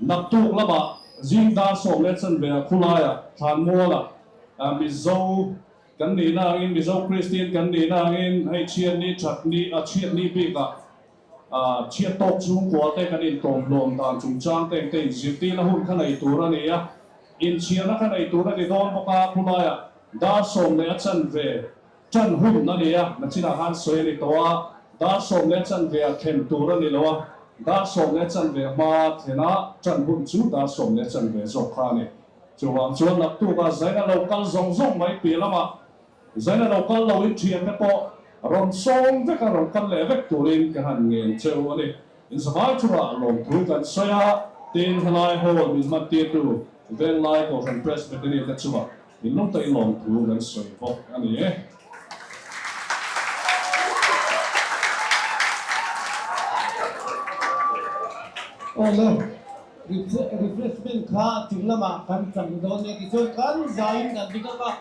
naktuk lamah zing dar 10:15 ah khawlaia Thlanmualah Mizo Kan nihna angin, Mizo Kristian kan nihna angin hei chhiatni thatni a chhiatni bikah chhiat tawk chhungkua te kan intawm hlawm dan chungchang te engte inzirtirna hun kha nei tur a ni a. Inchhiarna kha nei tur a ni dawn bawk a, khulaiah dar sawm leh a chanve ṭan hun a ni a, nachinah khan sawi a ni tawh a, dar sawm leh a chanve ah thlen tur a ni lo a, dar sawm leh a chanve hma thlena ṭan hun chu dar sawm leh a chanve zawk kha a ni. Chuvang chuan naktukah zaina lo kal zawng zawng mai piah lamah Zaina lo kal lo in thiante pawh rawn sawm vek a, rawn kal leh vek turin ka han ngen cheu a ni. Inzavai chungah lawmthu kan sawi a, tin helai hall min hman tirtu Venglai Kohhran Presbytery te chungah thinlung takin lawmthu kan sawi bawk a ni. Awle, refreshment kha chung lamah kan chang dawn nia tichuan kan zaiin kan ding ang a.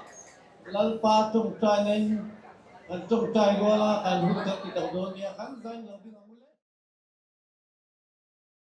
Lalpa tawngtainain kan tawngtai rual a, kan hun kan ti tak dawn nia, kan zain lo ding ang u.